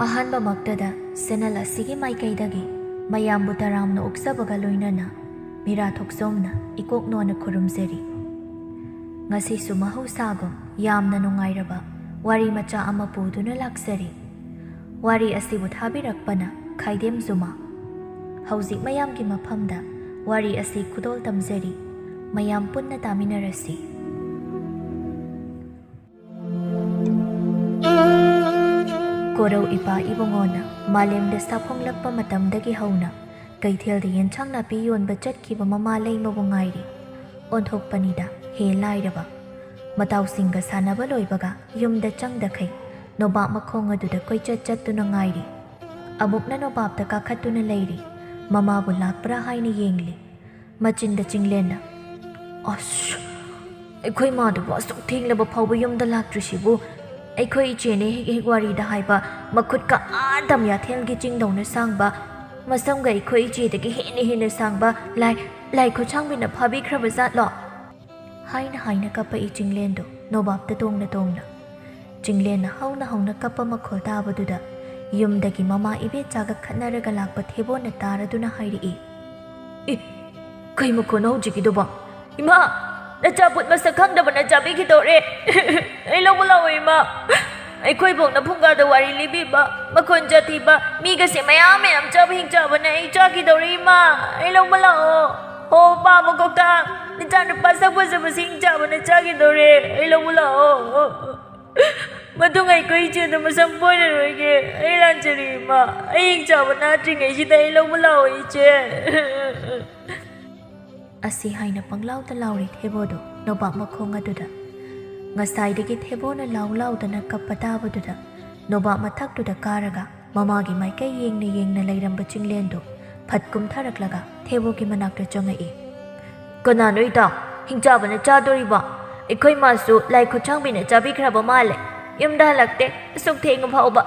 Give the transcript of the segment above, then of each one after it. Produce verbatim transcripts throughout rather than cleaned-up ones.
ꯑꯍꯥꯟꯕꯃꯛꯇꯗ channel ꯑꯁꯤꯒꯤ ꯃꯥꯏꯀꯩꯗꯒꯤ ꯃꯌꯥꯝꯕꯨ ꯇꯔꯥꯝꯅ ꯑꯣꯛꯆꯕꯒ ꯂꯣꯏꯅꯅ ꯃꯤꯔꯥ ꯊꯣꯛꯆꯣꯝꯅ ꯏꯀꯣꯛ ꯅꯣꯟꯅ ꯈꯨꯔꯨꯝꯖꯔꯤ꯫ ꯉꯁꯤꯁꯨ ꯃꯍꯧꯁꯥꯒꯨꯝ ꯌꯥꯝꯅ ꯅꯨꯡꯉꯥꯏꯔꯕ ꯋꯥꯔꯤ ꯃꯆꯥ ꯑꯃ ꯄꯨꯗꯨꯅ ꯂꯥꯛꯆꯔꯤ꯫ ꯋꯥꯔꯤ ꯑꯁꯤꯕꯨ ꯊꯥꯕꯤꯔꯛꯄꯅ ꯈꯥꯏꯗꯦꯝ ꯖꯨꯃꯥ꯫ ꯍꯧꯖꯤꯛ ꯃꯌꯥꯝꯒꯤ ꯃꯐꯝꯗ ꯋꯥꯔꯤ ꯑꯁꯤ ꯈꯨꯗꯣꯜ ꯇꯝꯖꯔꯤ꯫ ꯃꯌꯥꯝ ꯄꯨꯟꯅ ꯇꯥꯃꯤꯟꯅꯔꯁꯤ꯫ ꯀꯣꯔꯧ ꯏꯄꯥ ꯏꯕꯨꯡꯉꯣꯅ ꯃꯥꯂꯦꯝꯗ ꯁꯥꯐꯣꯡꯂꯛꯄ ꯃꯇꯝꯗꯒꯤ ꯍꯧꯅ ꯀꯩꯊꯦꯜꯗ ꯌꯦꯟꯁꯥꯡ ꯅꯥꯄꯤ ꯌꯣꯟꯕ ꯆꯠꯈꯤꯕ ꯃꯃꯥ ꯂꯩꯃꯕꯨ ꯉꯥꯏꯔꯤ꯫ ꯑꯣꯟꯊꯣꯛꯄꯅꯤꯗ, ꯍꯦ ꯂꯥꯏꯔꯕ! ꯃꯇꯥꯎꯁꯤꯡꯒ ꯁꯥꯟꯅꯕ ꯂꯣꯏꯕꯒ ꯌꯨꯝꯗ ꯆꯪꯗꯈꯩ ꯅꯣꯕꯥꯞ ꯃꯈꯣꯡ ꯑꯗꯨꯗ ꯀꯣꯏꯆꯠ ꯆꯠꯇꯨꯅ ꯉꯥꯏꯔꯤ꯫ ꯑꯃꯨꯛꯅ ꯅꯣꯕꯥꯞꯇ ꯀꯥꯈꯠꯇꯨꯅ ꯂꯩꯔꯤ꯫ ꯃꯃꯥꯕꯨ ꯂꯥꯛꯄ꯭ꯔꯥ ꯍꯥꯏꯅ ꯌꯦꯡꯂꯤ꯫ ꯃꯆꯤꯟꯗ ꯆꯤꯡꯂꯦꯟꯅ, "ꯑꯁ, ꯑꯩꯈꯣꯏ ꯃꯥꯗꯨꯕꯨ ꯑꯁꯨꯛ ꯊꯦꯡꯂꯕ ꯐꯥꯎꯕ ꯌꯨꯝꯗ ꯂꯥꯛꯇ꯭ꯔꯤꯁꯤꯕꯨ? ꯑꯩꯈꯣꯏ ꯏꯆꯦꯅꯦ ꯍꯦꯛ ꯍꯦꯛ ꯋꯥꯔꯤꯗ ꯍꯥꯏꯕ, ꯃꯈꯨꯠꯀ ꯑꯥ ꯗꯝꯌꯥꯊꯦꯜꯒꯤ ꯆꯤꯡꯗꯧꯅ ꯁꯥꯡꯕ, ꯃꯁꯝꯒ ꯑꯩꯈꯣꯏ ꯏꯆꯦꯗꯒꯤ ꯍꯦꯟꯅ ꯍꯦꯟꯅ ꯁꯥꯡꯕ ꯂꯥꯏ, ꯂꯥꯏ ꯈꯨꯠꯁꯥꯡꯕꯤꯅ ꯐꯥꯕꯤꯈ꯭ꯔꯕ ꯖꯥꯠꯂꯣ?" ꯍꯥꯏꯅ ꯍꯥꯏꯅ ꯀꯞꯄꯛꯏ ꯆꯤꯡꯂꯦꯟꯗꯨ ꯅꯣꯕꯥꯞꯇ ꯇꯣꯡꯅ ꯇꯣꯡꯅ꯫ ꯆꯤꯡꯂꯦꯟꯅ ꯍꯧꯅ ꯍꯧꯅ ꯀꯞꯄ ꯃꯈꯣꯜ ꯇꯥꯕꯗꯨꯗ ꯌꯨꯝꯗꯒꯤ ꯃꯃꯥ ꯏꯕꯦꯆꯥꯒ ꯈꯠꯅꯔꯒ ꯂꯥꯛꯄ ꯊꯦꯕꯣꯅ ꯇꯥꯔꯗꯨꯅ ꯍꯥꯏꯔꯛꯏ, "ꯑꯦ, ꯀꯩ ꯃꯈꯣꯟꯅꯣ ꯍꯧꯖꯤꯛꯀꯤꯗꯨꯕꯣ? ꯏꯃꯥ, ꯅꯆꯥꯄꯣꯠ ꯃꯁꯛ ꯈꯪꯗꯕꯅ ꯆꯥꯕꯤꯈꯤꯗꯧꯔꯦ꯫ ꯑꯩ ꯂꯧꯕ ꯂꯥꯛꯑꯣ ꯏꯃꯥ꯫ ꯑꯩꯈꯣꯏꯕꯣꯛꯅ ꯐꯨꯡꯒꯥꯗ ꯋꯥꯔꯤ ꯂꯤꯕꯤꯕ, ꯃꯈꯣꯟ ꯖꯥꯊꯤꯕ, ꯃꯤꯒꯁꯦ ꯃꯌꯥꯝ ꯃꯌꯥꯝ ꯆꯥꯕ ꯍꯤꯡꯆꯥꯕꯅ ꯑꯩ ꯆꯥꯈꯤꯗꯧꯔꯦ ꯏꯃꯥ꯫ ꯑꯩ ꯂꯧꯕ ꯂꯥꯛꯑꯣ꯫ ꯑꯣ ꯄꯥꯕ ꯀꯧꯇꯥ, ꯅꯆꯥꯅꯨꯄꯥ ꯁꯛ ꯐꯖꯕꯁꯤ ꯍꯤꯡꯆꯥꯕꯅ ꯆꯥꯈꯤꯗꯧꯔꯦ꯫ ꯑꯩ ꯂꯧꯕ ꯂꯥꯛꯑꯣ꯫ ꯃꯇꯨꯡ ꯑꯩꯈꯣꯏ ꯏꯆꯦꯗ ꯃꯁꯝ ꯐꯣꯏꯔꯔꯣꯏꯒꯦ꯫ ꯑꯩ ꯂꯥꯟꯖꯔꯦ ꯏꯃꯥ꯫ ꯑꯩ ꯍꯤꯡꯆꯥꯕ ꯅꯥꯠꯇ꯭ꯔꯤꯉꯩꯁꯤꯗ ꯑꯩ ꯂꯧꯕ ꯂꯥꯛꯑꯣ ꯏꯆꯦ꯫" ꯑꯁꯤ ꯍꯥꯏꯅ ꯄꯪꯂꯥꯎꯗ ꯂꯥꯎꯔꯤ ꯊꯦꯕꯣꯗꯨ ꯅꯣꯕꯥꯞ ꯃꯈꯣꯡ ꯑꯗꯨꯗ꯫ ꯉꯁꯥꯏꯗꯒꯤ ꯊꯦꯕꯣꯅ ꯂꯥꯎ ꯂꯥꯎꯗꯅ ꯀꯞꯄ ꯇꯥꯕꯗꯨꯗ ꯅꯣꯕꯥꯞ ꯃꯊꯛꯇꯨꯗ ꯀꯥꯔꯒ ꯃꯃꯥꯒꯤ ꯃꯥꯏꯀꯩ ꯌꯦꯡꯅ ꯌꯦꯡꯅ ꯂꯩꯔꯝꯕ ꯆꯤꯡꯂꯦꯟꯗꯨ ꯐꯠ ꯀꯨꯝꯊꯔꯛꯂꯒ ꯊꯦꯕꯣꯒꯤ ꯃꯅꯥꯛꯇ ꯆꯪꯉꯛꯏ꯫ "ꯀꯅꯥꯅꯣ ꯏꯇꯥꯎ? ꯍꯤꯡꯆꯥꯕꯅ ꯆꯥꯗꯣꯔꯤꯕ? ꯑꯩꯈꯣꯏ ꯃꯥꯁꯨ ꯂꯥꯏ ꯈꯨꯠꯁꯥꯡꯕꯤꯅ ꯆꯥꯕꯤꯈ꯭ꯔꯕ ꯃꯥꯜꯂꯦ꯫ ꯌꯨꯝꯗ ꯍꯜꯂꯛꯇꯦ, ꯑꯁꯨꯛ ꯊꯦꯡꯉ ꯐꯥꯎꯕ꯫"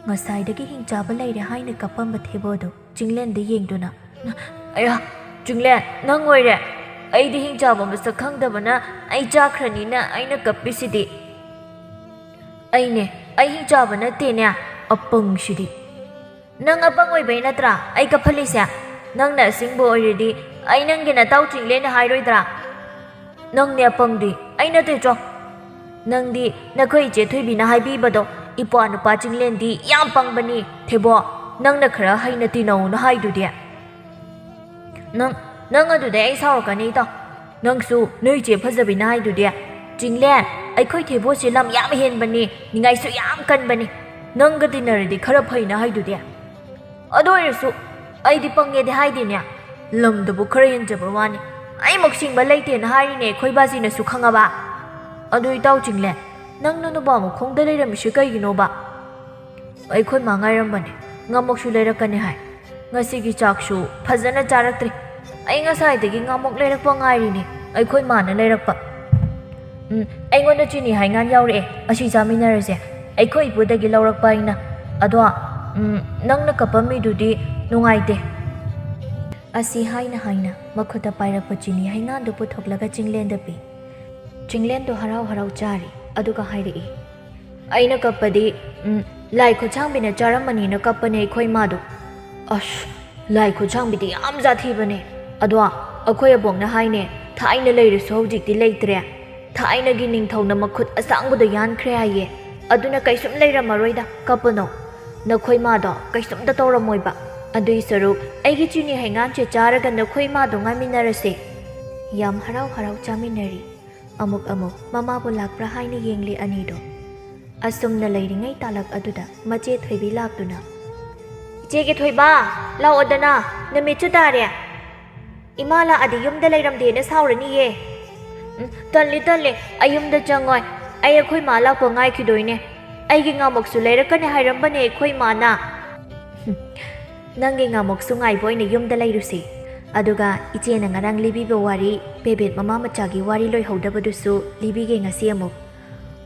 ꯉꯁꯥꯏꯗꯒꯤ ꯍꯤꯡꯆꯥꯕ ꯂꯩꯔꯦ ꯍꯥꯏꯅ ꯀꯞꯄꯝꯕ ꯊꯦꯕꯣꯗꯨ ꯆꯤꯡꯂꯦꯟꯗ ꯌꯦꯡꯗꯨꯅ, "ꯑꯌꯥ, ꯆꯤꯡꯂꯦꯟ, ꯅꯪ ꯑꯣꯏꯔꯦ? ꯑꯩꯗꯤ ꯍꯤꯡꯆꯥꯕ ꯃꯁꯛ ꯈꯪꯗꯕꯅ ꯑꯩ ꯆꯥꯈ꯭ꯔꯅꯤꯅ ꯑꯩꯅ ꯀꯞꯄꯤꯁꯤꯗꯤ꯫" ꯑꯩꯅꯦ, ꯑꯩ ꯍꯤꯡ ꯆꯥꯕ ꯅꯠꯇꯦꯅꯦ, ꯑꯄꯪꯁꯤꯗꯤ꯫ ꯅꯪ ꯑꯄꯪ ꯑꯣꯏꯕꯩ ꯅꯠꯇ꯭ꯔꯥ ꯑꯩ ꯀꯞꯍꯜꯂꯤꯁꯦ? ꯅꯪꯅ ꯑꯁꯤꯡꯕ ꯑꯣꯏꯔꯗꯤ ꯑꯩ ꯅꯪꯒꯤ ꯅꯇꯥꯎ ꯆꯤꯡꯂꯦꯟꯅꯦ ꯍꯥꯏꯔꯣꯏꯗ꯭ꯔꯥ? ꯅꯪꯅꯦ ꯑꯄꯪꯗꯤ, ꯑꯩ ꯅꯠꯇꯦ ꯆꯣ꯫ ꯅꯪꯗꯤ ꯅꯈꯣꯏ ꯏꯆꯦ ꯊꯣꯏꯕꯤꯅ ꯍꯥꯏꯕꯤꯕꯗꯣ, ꯏꯄ꯭ꯋꯥ ꯅꯨꯄꯥ ꯆꯤꯡꯂꯦꯟꯗꯤ ꯌꯥꯝ ꯄꯪꯕꯅꯤ ꯊꯦꯕꯣ, ꯅꯪꯅ ꯈꯔ ꯍꯩꯅ ꯇꯤꯟꯅꯧꯅ ꯍꯥꯏꯗꯨꯗꯤ꯫ ꯅꯪ, ꯅꯪ ꯑꯗꯨꯗꯩ ꯑꯩ ꯁꯥꯎꯔꯛꯀꯅꯤ ꯏꯇꯥꯎ꯫ ꯅꯪꯁꯨ ꯅꯣꯏ ꯏꯆꯦ ꯐꯖꯕꯤꯅ ꯍꯥꯏꯗꯨꯗꯤ, "ꯆꯤꯡꯂꯦꯟ, ꯑꯩꯈꯣꯏ ꯊꯦꯕꯣꯁꯦ ꯂꯝ ꯌꯥꯝ ꯍꯦꯟꯕꯅꯤ, ꯅꯤꯡꯉꯥꯏꯁꯨ ꯌꯥꯝ ꯀꯟꯕꯅꯤ, ꯅꯪꯒ ꯇꯤꯟꯅꯔꯗꯤ ꯈꯔ ꯐꯩꯅ" ꯍꯥꯏꯗꯨꯗꯤ꯫ ꯑꯗꯨ ꯑꯣꯏꯔꯁꯨ ꯑꯩꯗꯤ ꯄꯪꯉꯦꯗꯤ ꯍꯥꯏꯗꯦꯅꯦ, ꯂꯝꯗꯕꯨ ꯈꯔ ꯍꯦꯟꯖꯕ ꯋꯥꯅꯤ꯫ ꯑꯩꯃꯨꯛ ꯁꯤꯡꯕ ꯂꯩꯇꯦꯅ ꯍꯥꯏꯔꯤꯅꯦ ꯑꯩꯈꯣꯏ ꯕꯥꯖꯤꯅꯁꯨ ꯈꯪꯉꯕ꯫ ꯑꯗꯨ ꯏꯇꯥꯎ ꯆꯤꯡꯂꯦꯟ, ꯅꯪꯅ ꯅꯨꯄꯥ ꯃꯈꯣꯡꯗ ꯂꯩꯔꯝꯃꯤꯁꯦ ꯀꯩꯒꯤꯅꯣꯕ? ꯑꯩꯈꯣꯏ ꯃꯥ ꯉꯥꯏꯔꯝꯕꯅꯦ, ꯉꯥꯃꯣꯛꯁꯨ ꯂꯩꯔꯛꯀꯅꯤ ꯍꯥꯏ꯫ ꯉꯁꯤꯒꯤ ꯆꯥꯛꯁꯨ ꯐꯖꯅ ꯆꯥꯔꯛꯇ꯭ꯔꯤ꯫ ꯑꯩ ꯉꯁꯥꯏꯗꯒꯤ ꯉꯥꯃꯣꯛ ꯂꯩꯔꯛꯄ ꯉꯥꯏꯔꯤꯅꯦ, ꯑꯩꯈꯣꯏ ꯃꯥꯅ ꯂꯩꯔꯛꯄ꯫ ꯎꯝ, ꯑꯩꯉꯣꯟꯗ ꯆꯤꯅꯤ ꯍꯩꯉꯥꯟ ꯌꯥꯎꯔꯛꯑꯦ, ꯑꯁꯤ ꯆꯥꯃꯤꯟꯅꯔꯁꯦ꯫ ꯑꯩꯈꯣꯏ ꯏꯄꯨꯗꯒꯤ ꯂꯧꯔꯛꯄ ꯑꯩꯅ꯫ ꯑꯗꯣ, ꯎꯝ, ꯅꯪꯅ ꯀꯞꯄꯝꯃꯤꯗꯨꯗꯤ ꯅꯨꯡꯉꯥꯏꯇꯦ꯫ ꯑꯁꯤ ꯍꯥꯏꯅ ꯍꯥꯏꯅ ꯃꯈꯨꯠꯇ ꯄꯥꯏꯔꯛꯄ ꯆꯤꯅꯤ ꯍꯩꯉꯥꯟꯗꯨ ꯄꯨꯊꯣꯛꯂꯒ ꯆꯤꯡꯂꯦꯟꯗ ꯄꯤ꯫ ꯆꯤꯡꯂꯦꯟꯗꯣ ꯍꯔꯥꯎ ꯍꯔꯥꯎ ꯆꯥꯔꯤ, ꯑꯗꯨꯒ ꯍꯥꯏꯔꯛꯏ, "ꯑꯩꯅ ꯀꯞꯄꯗꯤ, ꯎꯝ, ꯂꯥꯏ ꯈꯨꯠꯁꯥꯡꯕꯤꯅ ꯆꯥꯔꯝꯃꯅꯤꯅ ꯀꯞꯄꯅꯦ ꯑꯩꯈꯣꯏ ꯏꯃꯥꯗꯣ꯫ ꯑꯁ, ꯂꯥꯏ ꯈꯨꯠꯁꯥꯡꯕꯤꯗꯤ ꯌꯥꯝ ꯖꯥꯊꯤꯕꯅꯦ꯫ ꯑꯗꯣ ꯑꯩꯈꯣꯏ ꯑꯕꯣꯛꯅ ꯍꯥꯏꯅꯦ, ꯊꯥꯏꯅ ꯂꯩꯔꯁꯨ ꯍꯧꯖꯤꯛꯇꯤ ꯂꯩꯇ꯭ꯔꯦ꯫ ꯊꯥꯏꯅꯒꯤ ꯅꯤꯡꯊꯧꯅ ꯃꯈꯨꯠ ꯑꯁꯥꯡꯕꯗꯣ ꯌꯥꯟꯈ꯭ꯔꯦ ꯍꯥꯏꯌꯦ꯫ ꯑꯗꯨꯅ ꯀꯩꯁꯨꯝ ꯂꯩꯔꯝꯃꯔꯣꯏꯗ, ꯀꯞꯄꯅꯣ꯫ ꯅꯈꯣꯏ ꯃꯥꯗꯣ ꯀꯩꯁꯨꯝꯇ ꯇꯧꯔꯝꯃꯣꯏꯕ꯫ ꯑꯗꯨꯏ ꯁꯔꯨꯛ ꯑꯩꯒꯤ ꯆꯤꯅꯤ ꯍꯩꯉꯥꯟꯁꯦ ꯆꯥꯔꯒ ꯅꯈꯣꯏ ꯃꯥꯗꯣ ꯉꯥꯏꯃꯤꯟꯅꯔꯁꯦ꯫" ꯌꯥꯝ ꯍꯔꯥꯎ ꯍꯔꯥꯎ ꯆꯥꯃꯤꯟꯅꯔꯤ꯫ ꯑꯃꯨꯛ ꯑꯃꯨꯛ ꯃꯃꯥꯕꯨ ꯂꯥꯛꯄ꯭ꯔꯥ ꯍꯥꯏꯅ ꯌꯦꯡꯂꯤ ꯑꯅꯤꯗꯣ꯫ ꯑꯁꯨꯝꯅ ꯂꯩꯔꯤꯉꯩ ꯇꯥꯂꯛ ꯑꯗꯨꯗ ꯃꯆꯦ ꯊꯣꯏꯕꯤ ꯂꯥꯛꯇꯨꯅ, "ꯏꯆꯦꯒꯤ ꯊꯣꯏꯕ, ꯂꯥꯛꯑꯣꯗꯅ, ꯅꯨꯃꯤꯠꯁꯨ ꯇꯥꯔꯦ꯫ ꯏꯃꯥ ꯂꯥꯛꯑꯗꯤ ꯌꯨꯝꯗ ꯂꯩꯔꯝꯗꯦꯅ ꯁꯥꯎꯔꯅꯤꯌꯦ꯫" "ꯎꯝ, ꯇꯜꯂꯤ, ꯇꯜꯂꯤ, ꯑꯩ ꯌꯨꯝꯗ ꯆꯪꯉꯣꯏ꯫ ꯑꯩ ꯑꯩꯈꯣꯏ ꯃꯥ ꯂꯥꯛꯄ ꯉꯥꯏꯈꯤꯗꯣꯏꯅꯦ꯫ ꯑꯩꯒꯤ ꯉꯥꯃꯨꯛꯁꯨ ꯂꯩꯔꯛꯀꯅꯤ ꯍꯥꯏꯔꯝꯕꯅꯦ ꯑꯩꯈꯣꯏ ꯏꯃꯥꯅ꯫" "ꯅꯪꯒꯤ ꯉꯥꯃꯨꯛꯁꯨ ꯉꯥꯏꯕ ꯑꯣꯏꯅ ꯌꯨꯝꯗ ꯂꯩꯔꯨꯁꯤ꯫ ꯑꯗꯨꯒ ꯏꯆꯦꯅ ꯉꯔꯥꯡ ꯂꯤꯕꯤꯕ ꯋꯥꯔꯤ, ꯄꯦꯕꯦꯠ ꯃꯃꯥ ꯃꯆꯥꯒꯤ ꯋꯥꯔꯤ ꯂꯣꯏꯍꯧꯗꯕꯗꯨꯁꯨ ꯂꯤꯕꯤꯒꯦ ꯉꯁꯤ ꯑꯃꯨꯛ꯫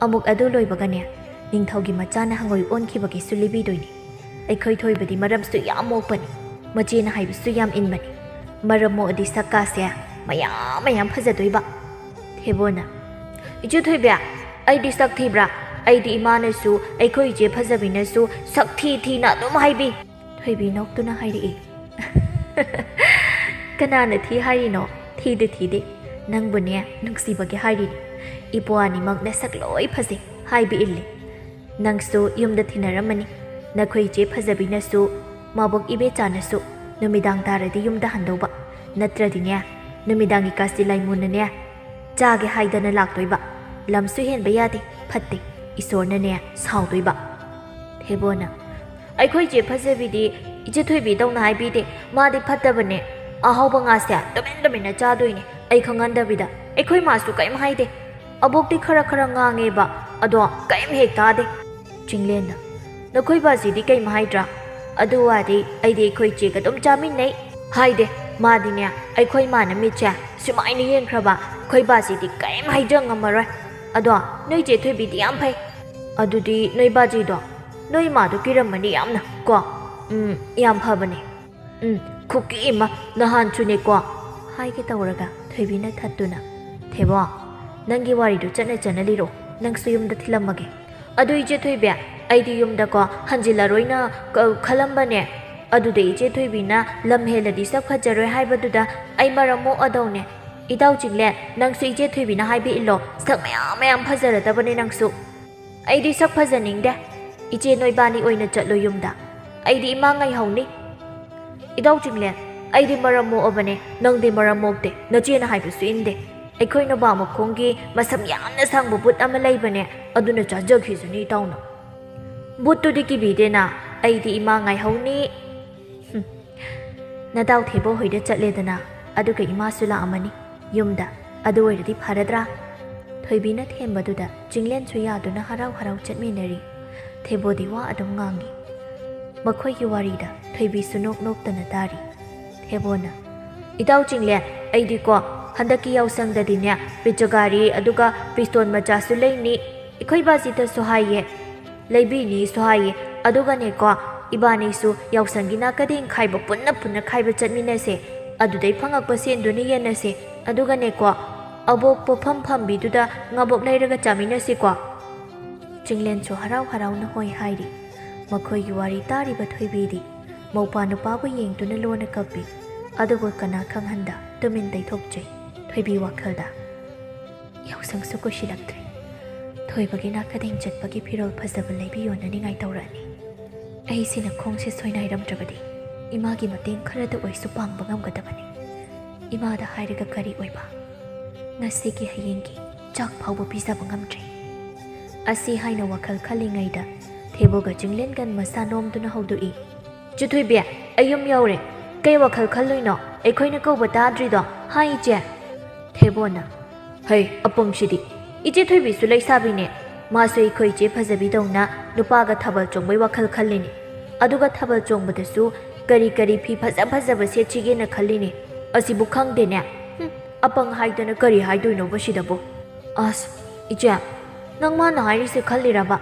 ꯑꯃꯨꯛ ꯑꯗꯨ ꯂꯣꯏꯕꯒꯅꯦ, ꯅꯤꯡꯊꯧꯒꯤ ꯃꯆꯥꯅ ꯍꯪꯉꯣꯏ ꯑꯣꯟꯈꯤꯕꯒꯤꯁꯨ ꯂꯤꯕꯤꯗꯣꯏꯅꯤ꯫ ꯑꯩꯈꯣꯏ ꯊꯣꯏꯕꯗꯤ ꯃꯔꯝꯁꯨ ꯌꯥꯝ ꯃꯣꯛꯄꯅꯤ꯫ ꯃꯆꯦꯅ ꯍꯥꯏꯕꯁꯨ ꯌꯥꯝ ꯏꯟꯕꯅꯤ꯫ ꯃꯔꯝ ꯃꯣꯛꯑꯗꯤ ꯁꯛꯀꯥꯁꯦ ꯃꯌꯥꯝ ꯃꯌꯥꯝ ꯐꯖꯗꯣꯏꯕ꯫" ꯊꯦꯕꯣꯅ, "ꯏꯆꯦ ꯊꯣꯏꯕꯤ, ꯑꯩꯗꯤ ꯁꯛ ꯊꯤꯕ꯭ꯔꯥ?" ꯑꯩꯗꯤ ꯏꯃꯥꯅꯁꯨ ꯑꯩꯈꯣꯏ ꯏꯆꯦ ꯐꯖꯕꯤꯅꯁꯨ ꯁꯛ ꯊꯤ ꯊꯤꯅ ꯑꯗꯨꯝ ꯍꯥꯏꯕꯤ꯫ ꯊꯣꯏꯕꯤ ꯅꯣꯛꯇꯨꯅ ꯍꯥꯏꯔꯛꯏ꯫ "ꯀꯅꯥꯅ ꯊꯤ ꯍꯥꯏꯔꯤꯅꯣ? ꯊꯤꯗꯤ ꯊꯤꯗꯦ꯫ ꯅꯪꯕꯨꯅꯦ ꯅꯨꯡꯁꯤꯕꯒꯤ ꯍꯥꯏꯔꯤꯅꯤ꯫ ꯏꯄ꯭ꯋꯥ ꯑꯅꯤꯃꯛ ꯅꯁꯛ ꯂꯣꯏ ꯐꯖꯩ ꯍꯥꯏꯕ ꯏꯜꯂꯤ꯫ ꯅꯪꯁꯨ ꯌꯨꯝꯗ ꯊꯤꯅꯔꯝꯃꯅꯤ꯫ ꯅꯈꯣꯏ ꯏꯆꯦ ꯐꯖꯕꯤꯅꯁꯨ ꯃꯕꯣꯛ ꯏꯕꯦꯆꯥꯅꯁꯨ ꯅꯨꯃꯤꯗꯥꯡ ꯇꯥꯔꯗꯤ ꯌꯨꯝꯗ ꯍꯟꯗꯧꯕ꯫ ꯅꯠꯇ꯭ꯔꯗꯤꯅꯦ ꯅꯨꯃꯤꯗꯥꯡꯒꯤ ꯀꯥꯁꯇꯤ ꯂꯥꯏꯃꯨꯅꯅꯦ ꯆꯥꯒꯦ ꯍꯥꯏꯗꯅ ꯂꯥꯛꯇꯣꯏꯕ꯫ ꯂꯝꯁꯨ ꯍꯦꯟꯕ ꯌꯥꯗꯦ꯫ ꯐꯠꯇꯦ꯫ ꯏꯁꯣꯔꯅꯅꯦ ꯁꯥꯎꯗꯣꯏꯕ꯫" ꯊꯦꯕꯣꯅ, "ꯑꯩꯈꯣꯏ ꯏꯆꯦ ꯐꯖꯕꯤꯗꯤ ꯏꯆꯦ ꯊꯣꯏꯕꯤꯗꯧꯅ ꯍꯥꯏꯕꯤꯗꯦ꯫ ꯃꯥꯗꯤ ꯐꯠꯇꯕꯅꯦ꯫ ꯑꯍꯥꯎꯕ ꯉꯥꯁꯦ ꯇꯨꯃꯤꯟ ꯇꯨꯃꯤꯟꯅ ꯆꯥꯗꯣꯏꯅꯦ, ꯑꯩ ꯈꯪꯍꯟꯗꯕꯤꯗ꯫ ꯑꯩꯈꯣꯏ ꯃꯥꯁꯨ ꯀꯔꯤꯝ ꯍꯥꯏꯗꯦ꯫ ꯑꯕꯣꯛꯇꯤ ꯈꯔ ꯈꯔ ꯉꯥꯡꯉꯦꯕ, ꯑꯗꯣ ꯀꯔꯤꯝ ꯍꯦꯛ ꯇꯥꯗꯦ꯫" ꯆꯤꯡꯂꯦꯟꯅ, "ꯅꯈꯣꯏ ꯕꯥꯖꯤꯗꯤ ꯀꯔꯤꯝ ꯍꯥꯏꯗ꯭ꯔꯥ? ꯑꯗꯨ ꯋꯥꯗꯤ ꯑꯩꯗꯤ ꯑꯩꯈꯣꯏ ꯏꯆꯦꯒ ꯑꯗꯨꯝ ꯆꯥꯃꯤꯟꯅꯩ꯫" "ꯍꯥꯏꯗꯦ꯫ ꯃꯥꯗꯤꯅꯦ ꯑꯩꯈꯣꯏ ꯃꯥꯅ ꯃꯤꯠꯁꯦ ꯁꯨꯃꯥꯏꯅ ꯌꯦꯡꯈ꯭ꯔꯕ ꯑꯩꯈꯣꯏ ꯕꯥꯖꯤꯗꯤ ꯀꯔꯤꯝ ꯍꯥꯏꯖ ꯉꯝꯃꯔꯣꯏ꯫ ꯑꯗꯣ ꯅꯣꯏ ꯏꯆꯦ ꯊꯣꯏꯕꯤꯗꯤ ꯌꯥꯝ ꯐꯩ꯫ ꯑꯗꯨꯗꯤ ꯅꯣꯏ ꯕꯥꯖꯤꯗꯣ ꯅꯣꯏ ꯏꯃꯥꯗꯣ ꯀꯤꯔꯝꯃꯅꯤ ꯌꯥꯝꯅ ꯀꯣ꯫ ꯎꯝ, ꯌꯥꯝ ꯐꯕꯅꯦ꯫ ꯎꯝ, ꯈꯨꯀꯤ ꯑꯃ ꯅꯍꯥꯟꯁꯨꯅꯦꯀꯣ" ꯍꯥꯏꯒꯦ ꯇꯧꯔꯒ ꯊꯣꯏꯕꯤꯅ ꯊꯠꯇꯨꯅ, "ꯊꯦꯕꯣ, ꯅꯪꯒꯤ ꯋꯥꯔꯤꯗꯨ ꯆꯠꯅ ꯆꯠꯅ ꯂꯤꯔꯣ꯫ ꯅꯪꯁꯨ ꯌꯨꯝꯗ ꯊꯤꯜꯂꯝꯃꯒꯦ꯫" "ꯑꯗꯨ ꯏꯆꯦ ꯊꯣꯏꯕꯤ, ꯑꯩꯗꯤ ꯌꯨꯝꯗꯀꯣ ꯍꯟꯖꯤꯜꯂꯔꯣꯏꯅ ꯈꯜꯂꯝꯕꯅꯦ꯫ ꯑꯗꯨꯗ ꯏꯆꯦ ꯊꯣꯏꯕꯤꯅ ꯂꯝ ꯍꯦꯜꯂꯗꯤ ꯁꯛ ꯐꯖꯔꯣꯏ ꯍꯥꯏꯕꯗꯨꯗ ꯑꯩ ꯃꯔꯝ ꯃꯣꯛꯑꯗꯧꯅꯦ꯫ ꯏꯇꯥꯎ ꯆꯤꯡꯂꯦꯟ, ꯅꯪꯁꯨ ꯏꯆꯦ ꯊꯣꯏꯕꯤꯅ ꯍꯥꯏꯕ ꯏꯜꯂꯣ꯫ ꯁꯛ ꯃꯌꯥꯝ ꯃꯌꯥꯝ ꯐꯖꯔꯗꯕꯅꯦ ꯅꯪꯁꯨ꯫ ꯑꯩꯗꯤ ꯁꯛ ꯐꯖꯅꯤꯡꯗꯦ꯫ ꯏꯆꯦ ꯅꯣꯏꯕꯥꯅꯤ ꯑꯣꯏꯅ ꯆꯠꯂꯣ ꯌꯨꯝꯗ꯫ ꯑꯩꯗꯤ ꯏꯃꯥ ꯉꯥꯏꯍꯧꯅꯤ꯫" "ꯏꯇꯥꯎ ꯆꯤꯡꯂꯦꯟ, ꯑꯩꯗꯤ ꯃꯔꯝ ꯃꯣꯛꯑꯕꯅꯦ, ꯅꯪꯗꯤ ꯃꯔꯝ ꯃꯣꯛꯇꯦ꯫ ꯅꯆꯦꯅ ꯍꯥꯏꯕꯁꯨ ꯏꯟꯗꯦ꯫ ꯑꯩꯈꯣꯏ ꯅꯨꯕꯥ ꯃꯈꯣꯡꯒꯤ ꯃꯁꯝ ꯌꯥꯝꯅ ꯁꯥꯡꯕ ꯕꯨꯠ ꯑꯃ ꯂꯩꯕꯅꯦ, ꯑꯗꯨꯅ ꯆꯥꯖꯈꯤꯁꯅꯨ ꯏꯇꯥꯎꯅ꯫ ꯕꯨꯠꯇꯨꯗꯤ ꯀꯤꯕꯤꯗꯦꯅ, ꯑꯩꯗꯤ ꯏꯃꯥ ꯉꯥꯏꯍꯧꯅꯤ꯫" "ꯍꯨꯝ, ꯅꯇꯥꯎ ꯊꯦꯕꯣ ꯍꯣꯏꯗ ꯆꯠꯂꯦꯗꯅ, ꯑꯗꯨꯒ ꯏꯃꯥꯁꯨ ꯂꯥꯛꯑꯝꯃꯅꯤ ꯌꯨꯝꯗ꯫ ꯑꯗꯨ ꯑꯣꯏꯔꯗꯤ ꯐꯔꯗ꯭ꯔꯥ?" ꯊꯣꯏꯕꯤꯅ ꯊꯦꯝꯕꯗꯨꯗ ꯆꯤꯡꯂꯦꯟꯁꯨ ꯌꯥꯗꯨꯅ ꯍꯔꯥꯎ ꯍꯔꯥꯎ ꯆꯠꯃꯤꯟꯅꯔꯤ꯫ ꯊꯦꯕꯣꯗꯤ ꯋꯥ ꯑꯗꯨꯝ ꯉꯥꯡꯉꯤ꯫ ꯃꯈꯣꯏꯒꯤ ꯋꯥꯔꯤꯗ ꯊꯣꯏꯕꯤꯁꯨ ꯅꯣꯛ ꯅꯣꯛꯇꯅ ꯇꯥꯔꯤ꯫ ꯊꯦꯕꯣꯅ, "ꯏꯇꯥꯎ ꯆꯤꯡꯂꯦꯟ, ꯑꯩꯗꯤꯀꯣ ꯍꯟꯗꯛꯀꯤ ꯌꯥꯎꯁꯪꯗꯗꯤꯅꯦ ꯄꯤꯆꯒꯥꯔꯤ ꯑꯗꯨꯒ ꯄꯤꯁꯇꯣꯟ ꯃꯆꯥꯁꯨ ꯂꯩꯅꯤ꯫ ꯑꯩꯈꯣꯏ ꯕꯥꯖꯤꯗꯁꯨ ꯍꯥꯏꯌꯦ, ꯂꯩꯕꯤꯅꯤꯁꯨ ꯍꯥꯏꯌꯦ꯫ ꯑꯗꯨꯒꯅꯦꯀꯣ ꯏꯕꯥꯅꯤꯁꯨ ꯌꯥꯎꯁꯪꯒꯤ ꯅꯥꯀꯗꯦꯡ ꯈꯥꯏꯕ ꯄꯨꯟꯅ ꯄꯨꯟꯅ ꯈꯥꯏꯕ ꯆꯠꯃꯤꯟꯅꯁꯦ꯫ ꯑꯗꯨꯗꯩ ꯐꯪꯉꯛꯄ ꯁꯦꯟꯗꯨꯅ ꯌꯦꯟꯅꯁꯦ꯫ ꯑꯗꯨꯒꯅꯦꯀꯣ ꯑꯕꯣꯛ ꯄꯣꯠꯐꯝ ꯐꯝꯕꯤꯗꯨꯗ ꯉꯥꯕꯣꯛ ꯂꯩꯔꯒ ꯆꯥꯃꯤꯟꯅꯁꯤꯀꯣ꯫" ꯆꯤꯡꯂꯦꯟꯁꯨ ꯍꯔꯥꯎ ꯍꯔꯥꯎꯅ ꯍꯣꯏ ꯍꯥꯏꯔꯤ꯫ ꯃꯈꯣꯏꯒꯤ ꯋꯥꯔꯤ ꯇꯥꯔꯤꯕ ꯊꯣꯏꯕꯤꯗꯤ ꯃꯧꯄꯥ ꯅꯨꯄꯥꯕꯨ ꯌꯦꯡꯗꯨꯅ ꯂꯣꯟꯅ ꯀꯞꯄꯤ꯫ ꯑꯗꯨꯕꯨ ꯀꯅꯥ ꯈꯪꯍꯟꯗ ꯇꯨꯃꯤꯟ ꯇꯩꯊꯣꯛꯆꯩ꯫ ꯊꯣꯏꯕꯤ ꯋꯥꯈꯜꯗ, "ꯌꯥꯎꯁꯪꯁꯨ ꯀꯨꯏꯁꯤꯜꯂꯛꯇ꯭ꯔꯦ꯫ ꯊꯣꯏꯕꯒꯤ ꯅꯥꯀꯗꯦꯡ ꯆꯠꯄꯒꯤ ꯐꯤꯔꯣꯜ ꯐꯖꯕ ꯂꯩꯕꯤꯌꯣꯅ ꯅꯤꯡꯉꯥꯏ ꯇꯧꯔꯛꯑꯅꯤ꯫ ꯑꯩꯁꯤꯅ ꯈꯣꯡꯁꯦ ꯁꯣꯏꯅꯥꯏꯔꯝꯗ꯭ꯔꯕꯗꯤ ꯏꯃꯥꯒꯤ ꯃꯇꯦꯡ ꯈꯔꯗ ꯑꯣꯏꯁꯨ ꯄꯥꯡꯕ ꯉꯝꯒꯗꯕꯅꯤ꯫ ꯏꯃꯥꯗ ꯍꯥꯏꯔꯒ ꯀꯔꯤ ꯑꯣꯏꯕ? ꯉꯁꯤꯒꯤ ꯍꯌꯦꯡꯒꯤ ꯆꯥꯛ ꯐꯥꯎꯕ ꯄꯤꯖꯕ ꯉꯝꯗ꯭ꯔꯦ"꯫ ꯑꯁꯤ ꯍꯥꯏꯅ ꯋꯥꯈꯜ ꯈꯜꯂꯤꯉꯩꯗ ꯊꯦꯕꯣꯒ ꯆꯤꯡꯂꯦꯟꯒꯟ ꯃꯁꯥ ꯅꯣꯝꯗꯨꯅ ꯍꯧꯗꯣꯛꯏ꯫ "ꯆꯦ ꯊꯣꯏꯕꯤ, ꯑꯩ ꯌꯨꯝ ꯌꯧꯔꯦ꯫ ꯀꯩ ꯋꯥꯈꯜ ꯈꯜꯂꯨꯏꯅꯣ? ꯑꯩꯈꯣꯏꯅ ꯀꯧꯕ ꯇꯥꯗ꯭ꯔꯤꯗꯣ? ꯍꯥ, ꯏꯆꯦ?" ꯊꯦꯕꯣꯅ, "ꯍꯩ, ꯑꯄꯪꯁꯤꯗꯤ! ꯏꯆꯦ ꯊꯣꯏꯕꯤꯁꯨ ꯂꯩꯁꯥꯕꯤꯅꯦ꯫ ꯃꯥꯁꯨ ꯑꯩꯈꯣꯏ ꯏꯆꯦ ꯐꯖꯕꯤꯗꯧꯅ ꯅꯨꯄꯥꯒ ꯊꯥꯕꯜ ꯆꯣꯡꯕꯩ ꯋꯥꯈꯜ ꯈꯜꯂꯤꯅꯦ꯫ ꯑꯗꯨꯒ ꯊꯥꯕꯜ ꯆꯣꯡꯕꯗꯁꯨ ꯀꯔꯤ ꯀꯔꯤ ꯐꯤ ꯐꯖ ꯐꯖꯕ ꯁꯦꯠꯁꯤꯒꯦꯅ ꯈꯜꯂꯤꯅꯦ꯫ ꯑꯁꯤꯕꯨ ꯈꯪꯗꯦꯅꯦ꯫ ꯍꯨꯝ, ꯑꯄꯪ ꯍꯥꯏꯗꯅ ꯀꯔꯤ ꯍꯥꯏꯗꯣꯏꯅꯣꯕ ꯁꯤꯗꯕꯨ?" "ꯑꯁ, ꯏꯆꯦ, ꯅꯪ ꯃꯥꯅ ꯍꯥꯏꯔꯤꯁꯦ ꯈꯜꯂꯤꯔꯕ?"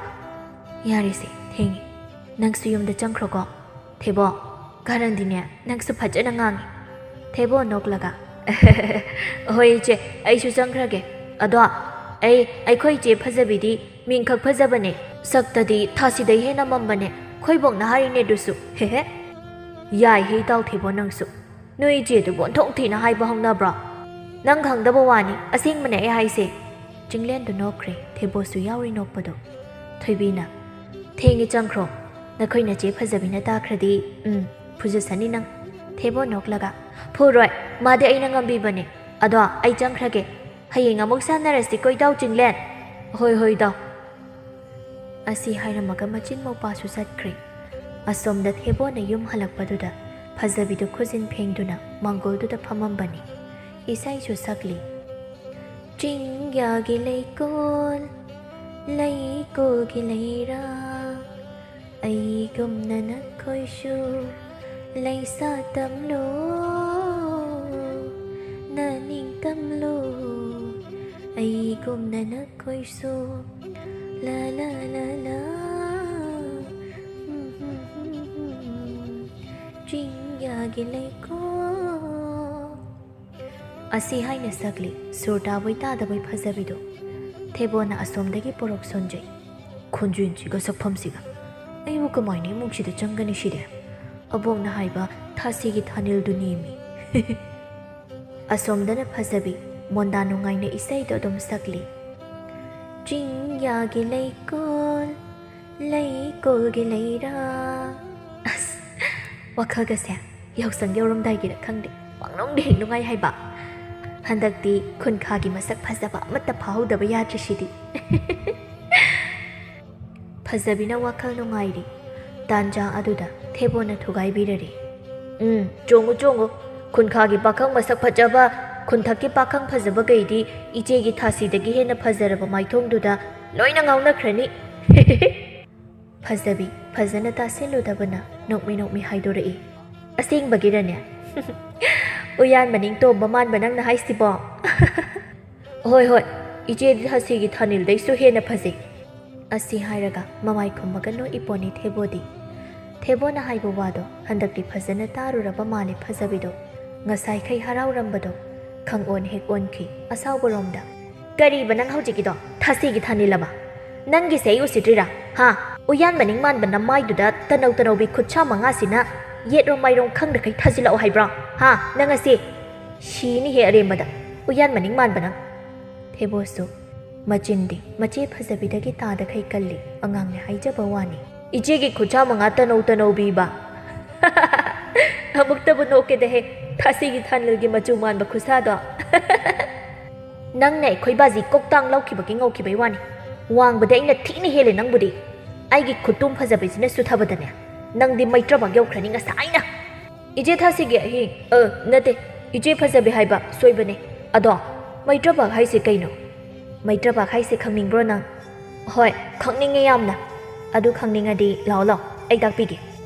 "ꯌꯥꯔꯦꯁꯦ, ꯊꯦꯡꯉꯦ꯫ ꯅꯪꯁꯨ ꯌꯨꯝꯗ ꯆꯪꯈ꯭ꯔꯣꯀꯣ꯫ ꯊꯦꯕꯣ, ꯀꯔꯟꯗꯤꯅꯦ, ꯅꯪꯁꯨ ꯐꯖꯅ ꯉꯥꯡꯉꯤ"꯫ ꯊꯦꯕꯣ ꯅꯣꯛꯂꯒ, "ꯍꯣꯏ ꯏꯆꯦ, ꯑꯩꯁꯨ ꯆꯪꯈ꯭ꯔꯒꯦ꯫ ꯑꯗꯣ ꯑꯩ, ꯑꯩꯈꯣꯏ ꯏꯆꯦ ꯐꯖꯕꯤꯗꯤ ꯃꯤꯡꯈꯛ ꯐꯖꯕꯅꯦ, ꯁꯛꯇꯗꯤ ꯊꯥꯁꯤꯗꯩ ꯍꯦꯟꯅ ꯃꯝꯕꯅꯦ꯫ ꯈꯣꯏꯕꯣꯛꯅ ꯍꯥꯏꯔꯤꯅꯦ ꯑꯗꯨꯁꯨ꯫ ꯍꯦꯍꯦ"꯫ "ꯌꯥꯏꯍꯦ ꯏꯇꯥꯎ ꯊꯦꯕꯣ ꯅꯪꯁꯨ꯫ ꯅꯣꯏ ꯏꯆꯦꯗꯨꯕꯨ ꯑꯣꯟꯊꯣꯛ ꯊꯤꯅ ꯍꯥꯏꯕ ꯍꯧꯅꯕ꯭ꯔꯣ? ꯅꯪ ꯈꯪꯗꯕ ꯋꯥꯅꯤ, ꯑꯁꯦꯡꯕꯅꯦ ꯑꯩ ꯍꯥꯏꯁꯦ"꯫ ꯆꯤꯡꯂꯦꯟꯗꯨ ꯅꯣꯛꯈ꯭ꯔꯦ, ꯊꯦꯕꯣꯁꯨ ꯌꯥꯎꯔꯤ ꯅꯣꯛꯄꯗꯣ꯫ ꯊꯣꯏꯕꯤꯅ, "ꯊꯦꯡꯉꯦ, ꯆꯪꯈ꯭ꯔꯣ꯫ ꯅꯈꯣꯏ ꯅꯆꯦ ꯐꯖꯕꯤꯅ ꯇꯥꯈ꯭ꯔꯗꯤ, ꯎꯝ, ꯐꯨꯖꯁꯅꯤ ꯅꯪ"꯫ ꯊꯦꯕꯣ ꯅꯣꯛꯂꯒ, "ꯐꯨꯔꯣꯏ, ꯃꯥꯗꯤ ꯑꯩꯅ ꯉꯝꯕꯤꯕꯅꯦ꯫ ꯑꯗꯣ ꯑꯩ ꯆꯪꯈ꯭ꯔꯒꯦ꯫ ꯍꯌꯦꯡ ꯑꯃꯨꯛ ꯁꯥꯟꯅꯔꯁꯤꯀꯣ ꯏꯇꯥꯎ ꯆꯤꯡꯂꯦꯟ"꯫ "ꯍꯣꯏ, ꯍꯣꯏ ꯏꯇꯥꯎ"꯫ ꯑꯁꯤ ꯍꯥꯏꯔꯝꯃꯒ ꯃꯆꯤꯟ ꯃꯧꯄꯥꯁꯨ ꯆꯠꯈ꯭ꯔꯦ꯫ ꯑꯁꯣꯝꯗ ꯊꯦꯕꯣꯅ ꯌꯨꯝ ꯍꯜꯂꯛꯄꯗꯨꯗ ꯐꯖꯕꯤꯗꯨ ꯈꯨꯖꯤꯟ ꯐꯦꯡꯗꯨꯅ ꯃꯥꯡꯒꯣꯜꯗꯨꯗ ꯐꯝꯃꯝꯕꯅꯤ꯫ ꯏꯁꯩꯁꯨ ꯁꯛꯂꯤ꯫ ꯆꯤꯡꯌꯥꯒꯤ ꯂꯩꯀꯣꯜ, ꯂꯩꯀꯣꯜꯒꯤ ꯂꯩꯔꯥ, ꯑꯩꯒꯨꯝꯅ ꯅꯈꯣꯏꯁꯨ ꯂꯩꯁꯥ ꯇꯝꯂꯣ, ꯅꯅꯤꯡ ꯇꯝꯂꯣ, ꯑꯩꯒꯨꯝꯅ ꯅꯈꯣꯏꯁꯨ꯫ ꯂꯥ, ꯂꯥ, ꯂꯥ, ꯂꯥ꯫ ꯆꯤꯡꯌꯥꯒꯤ ꯂꯩꯀꯣꯜ꯫ ꯑꯁꯤ ꯍꯥꯏꯅ ꯁꯛꯂꯤ, ꯁꯨꯔ ꯇꯥꯕꯣꯏ ꯇꯥꯗꯕꯣꯏ ꯐꯖꯕꯤꯗꯨ꯫ ꯊꯦꯕꯣꯅ ꯑꯁꯣꯝꯗꯒꯤ ꯄꯣꯔꯣꯛ ꯁꯣꯟꯖꯩ꯫ ꯈꯣꯟꯖꯦꯜꯁꯤꯒ ꯁꯛꯐꯝꯁꯤꯒ꯫ ꯑꯩꯕꯨ ꯀꯃꯥꯏꯅ ꯏꯃꯨꯡꯁꯤꯗ ꯆꯪꯒꯅꯤ ꯁꯤꯗꯤ? ꯑꯕꯣꯛꯅ ꯍꯥꯏꯕ ꯊꯥꯁꯤꯒꯤ ꯊꯥꯅꯤꯜꯗꯨ ꯅꯦꯝꯃꯤ꯫ ꯑꯁꯣꯝꯗꯅ ꯐꯖꯕꯤ ꯃꯣꯟꯗꯥ ꯅꯨꯡꯉꯥꯏꯅ ꯏꯁꯩꯗꯣ ꯑꯗꯨꯝ ꯁꯛꯂꯤ꯫ ꯆꯤꯡꯌꯥꯒꯤ ꯂꯩꯀꯣꯜ, ꯂꯩꯀꯣꯜꯒꯤ ꯂꯩꯔꯥ꯫ ꯑꯁ, ꯋꯥꯈꯜꯒꯁꯦ ꯌꯥꯎꯁꯪ ꯌꯧꯔꯝꯗꯥꯏꯒꯤꯔ ꯈꯪꯗꯦ, ꯄꯪꯅꯨꯡꯗ ꯍꯦꯛ ꯅꯨꯡꯉꯥꯏ ꯍꯥꯏꯕ꯫ ꯍꯟꯗꯛꯇꯤ ꯈꯨꯟꯈꯥꯒꯤ ꯃꯁꯛ ꯐꯖꯕ ꯑꯃꯠꯇ ꯐꯥꯍꯧꯗꯕ ꯌꯥꯗ꯭ꯔꯤꯁꯤꯗꯤ꯫ ꯐꯖꯕꯤꯅ ꯋꯥꯈꯜ ꯅꯨꯡꯉꯥꯏꯔꯤ꯫ ꯇꯥꯟꯖꯥ ꯑꯗꯨꯗ ꯊꯦꯕꯣꯅ ꯊꯨꯒꯥꯏꯕꯤꯔꯔꯤ꯫ "ꯎꯝ, ꯆꯣꯡꯉꯨ, ꯆꯣꯡꯉꯨ꯫ ꯈꯨꯟꯈꯥꯒꯤ ꯄꯥꯈꯪ ꯃꯁꯛ ꯐꯖꯕ, ꯈꯨꯟꯊꯛꯀꯤ ꯄꯥꯈꯪ ꯐꯖꯕꯈꯩꯗꯤ ꯏꯆꯦꯒꯤ ꯊꯥꯁꯤꯗꯒꯤ ꯍꯦꯟꯅ ꯐꯖꯔꯕ ꯃꯥꯏꯊꯣꯡꯗꯨꯗ ꯂꯣꯏꯅ ꯉꯥꯎꯅꯈ꯭ꯔꯅꯤ꯫" ꯐꯖꯕꯤ ꯐꯖꯅ ꯇꯥꯁꯤꯜꯂꯨꯗꯕꯅ ꯅꯣꯛꯃꯤ ꯅꯣꯛꯃꯤ ꯍꯥꯏꯗꯣꯔꯛꯏ꯫ "ꯑꯁꯦꯡꯕꯒꯤꯔꯅꯦ? ꯎꯌꯥꯟ ꯃꯅꯤꯡ ꯇꯣꯝꯕ ꯃꯥꯟꯕ ꯅꯪꯅ ꯍꯥꯏꯁꯤꯕꯣ?" "ꯍꯣꯏ, ꯍꯣꯏ, ꯏꯆꯦꯗꯤ ꯊꯥꯁꯤꯒꯤ ꯊꯥꯅꯤꯜꯗꯩꯁꯨ ꯍꯦꯟꯅ ꯐꯖꯩ꯫" ꯑꯁꯤ ꯍꯥꯏꯔꯒ ꯃꯃꯥꯏ ꯈꯨꯝꯃꯒ ꯅꯣꯛꯏ ꯄꯣꯠꯅꯤ ꯊꯦꯕꯣꯗꯤ꯫ ꯊꯦꯕꯣꯅ ꯍꯥꯏꯕ ꯋꯥꯗꯣ ꯍꯟꯗꯛꯇꯤ ꯐꯖꯅ ꯇꯥꯔꯨꯔꯕ ꯃꯥꯜꯂꯦ ꯐꯖꯕꯤꯗꯣ꯫ ꯉꯁꯥꯏꯈꯩ ꯍꯔꯥꯎꯔꯝꯕꯗꯣ ꯈꯪꯑꯣꯟ ꯍꯦꯛ ꯑꯣꯟꯈꯤ ꯑꯁꯥꯎꯕꯔꯣꯝꯗ꯫ "ꯀꯔꯤꯕ ꯅꯪ ꯍꯧꯖꯤꯛꯀꯤꯗꯣ? ꯊꯥꯁꯤꯒꯤ ꯊꯥꯅꯤꯜꯂꯕ? ꯅꯪꯒꯤꯁꯦ ꯑꯩ ꯎꯁꯤꯠꯇ꯭ꯔꯤꯔꯥ? ꯍꯥ? ꯎꯌꯥꯟ ꯃꯅꯤꯡ ꯃꯥꯟꯕ ꯅꯃꯥꯏꯗꯨꯗ ꯇꯅꯧ ꯇꯅꯧꯕꯤ ꯈꯨꯠꯁꯥ ꯃꯉꯥꯁꯤꯅ ꯌꯦꯠꯔꯣꯝ ꯃꯥꯏꯔꯣꯝ ꯈꯪꯗꯈꯩ ꯊꯥꯖꯤꯜꯂꯛꯑꯣ ꯍꯥꯏꯕ꯭ꯔꯣ? ꯍꯥ? ꯅꯪ ꯑꯁꯤ ꯁꯤꯅꯤꯍꯦ ꯑꯔꯦꯝꯕꯗ, ꯎꯌꯥꯟ ꯃꯅꯤꯡ ꯃꯥꯟꯕ ꯅꯪ!" ꯊꯦꯕꯣꯁꯨ ꯃꯆꯤꯟꯗꯤ ꯃꯆꯦ ꯐꯖꯕꯤꯗꯒꯤ ꯇꯥꯗꯈꯩ ꯀꯜꯂꯤ꯫ ꯑꯉꯥꯡꯅꯦ ꯍꯥꯏꯖꯕ ꯋꯥꯅꯤ꯫ "ꯏꯆꯦꯒꯤ ꯈꯨꯠꯁꯥ ꯃꯉꯥ ꯇꯅꯧ ꯇꯅꯧꯕꯤꯕ!" ꯑꯃꯨꯛꯇꯕꯨ ꯅꯣꯛꯀꯦꯗꯍꯦ, ꯊꯥꯁꯤꯒꯤ ꯊꯥꯅꯤꯜꯒꯤ ꯃꯆꯨ ꯃꯥꯟꯕ ꯈꯨꯠꯁꯥꯗꯣ꯫ "ꯅꯪꯅ ꯑꯩꯈꯣꯏ ꯕꯥꯖꯤ ꯀꯣꯛꯇꯥꯡ ꯂꯧꯈꯤꯕꯒꯤ ꯉꯧꯈꯤꯕꯩ ꯋꯥꯅꯤ꯫ ꯋꯥꯡꯕꯗꯤ ꯑꯩꯅ ꯊꯤꯅ ꯍꯦꯜꯂꯦ ꯅꯪꯕꯨꯗꯤ꯫ ꯑꯩꯒꯤ ꯈꯨꯇꯨꯝ ꯐꯖꯕꯁꯤꯅ ꯁꯨꯊꯕꯗꯅꯦ, ꯅꯪꯗꯤ ꯃꯩꯇ꯭ꯔꯕꯥꯛ ꯌꯧꯈ꯭ꯔꯅꯤ ꯉꯁꯥꯏꯅ!" "ꯏꯆꯦ ꯊꯥꯁꯤꯒꯤ ꯑꯍꯤꯡ, ꯑ, ꯅꯠꯇꯦ, ꯏꯆꯦ ꯐꯖꯕꯤ ꯍꯥꯏꯕ, ꯁꯣꯏꯕꯅꯦ꯫ ꯑꯗꯣ, ꯃꯩꯇ꯭ꯔꯕꯥꯛ ꯍꯥꯏꯁꯦ ꯀꯩꯅꯣ? ꯃꯩꯇ꯭ꯔꯕꯥꯛ ꯍꯥꯏꯁꯦ ꯈꯪꯅꯤꯡꯕ꯭ꯔꯣ ꯅꯪ?" "ꯍꯣꯏ, ꯈꯪꯅꯤꯡꯉꯦ ꯌꯥꯝꯅ꯫" "ꯑꯗꯨ ꯈꯪꯅꯤꯡꯉꯗꯤ ꯂꯥꯛꯑꯣ, ꯂꯥꯛꯑꯣ, ꯑꯩ ꯇꯥꯛꯄꯤꯒꯦ꯫"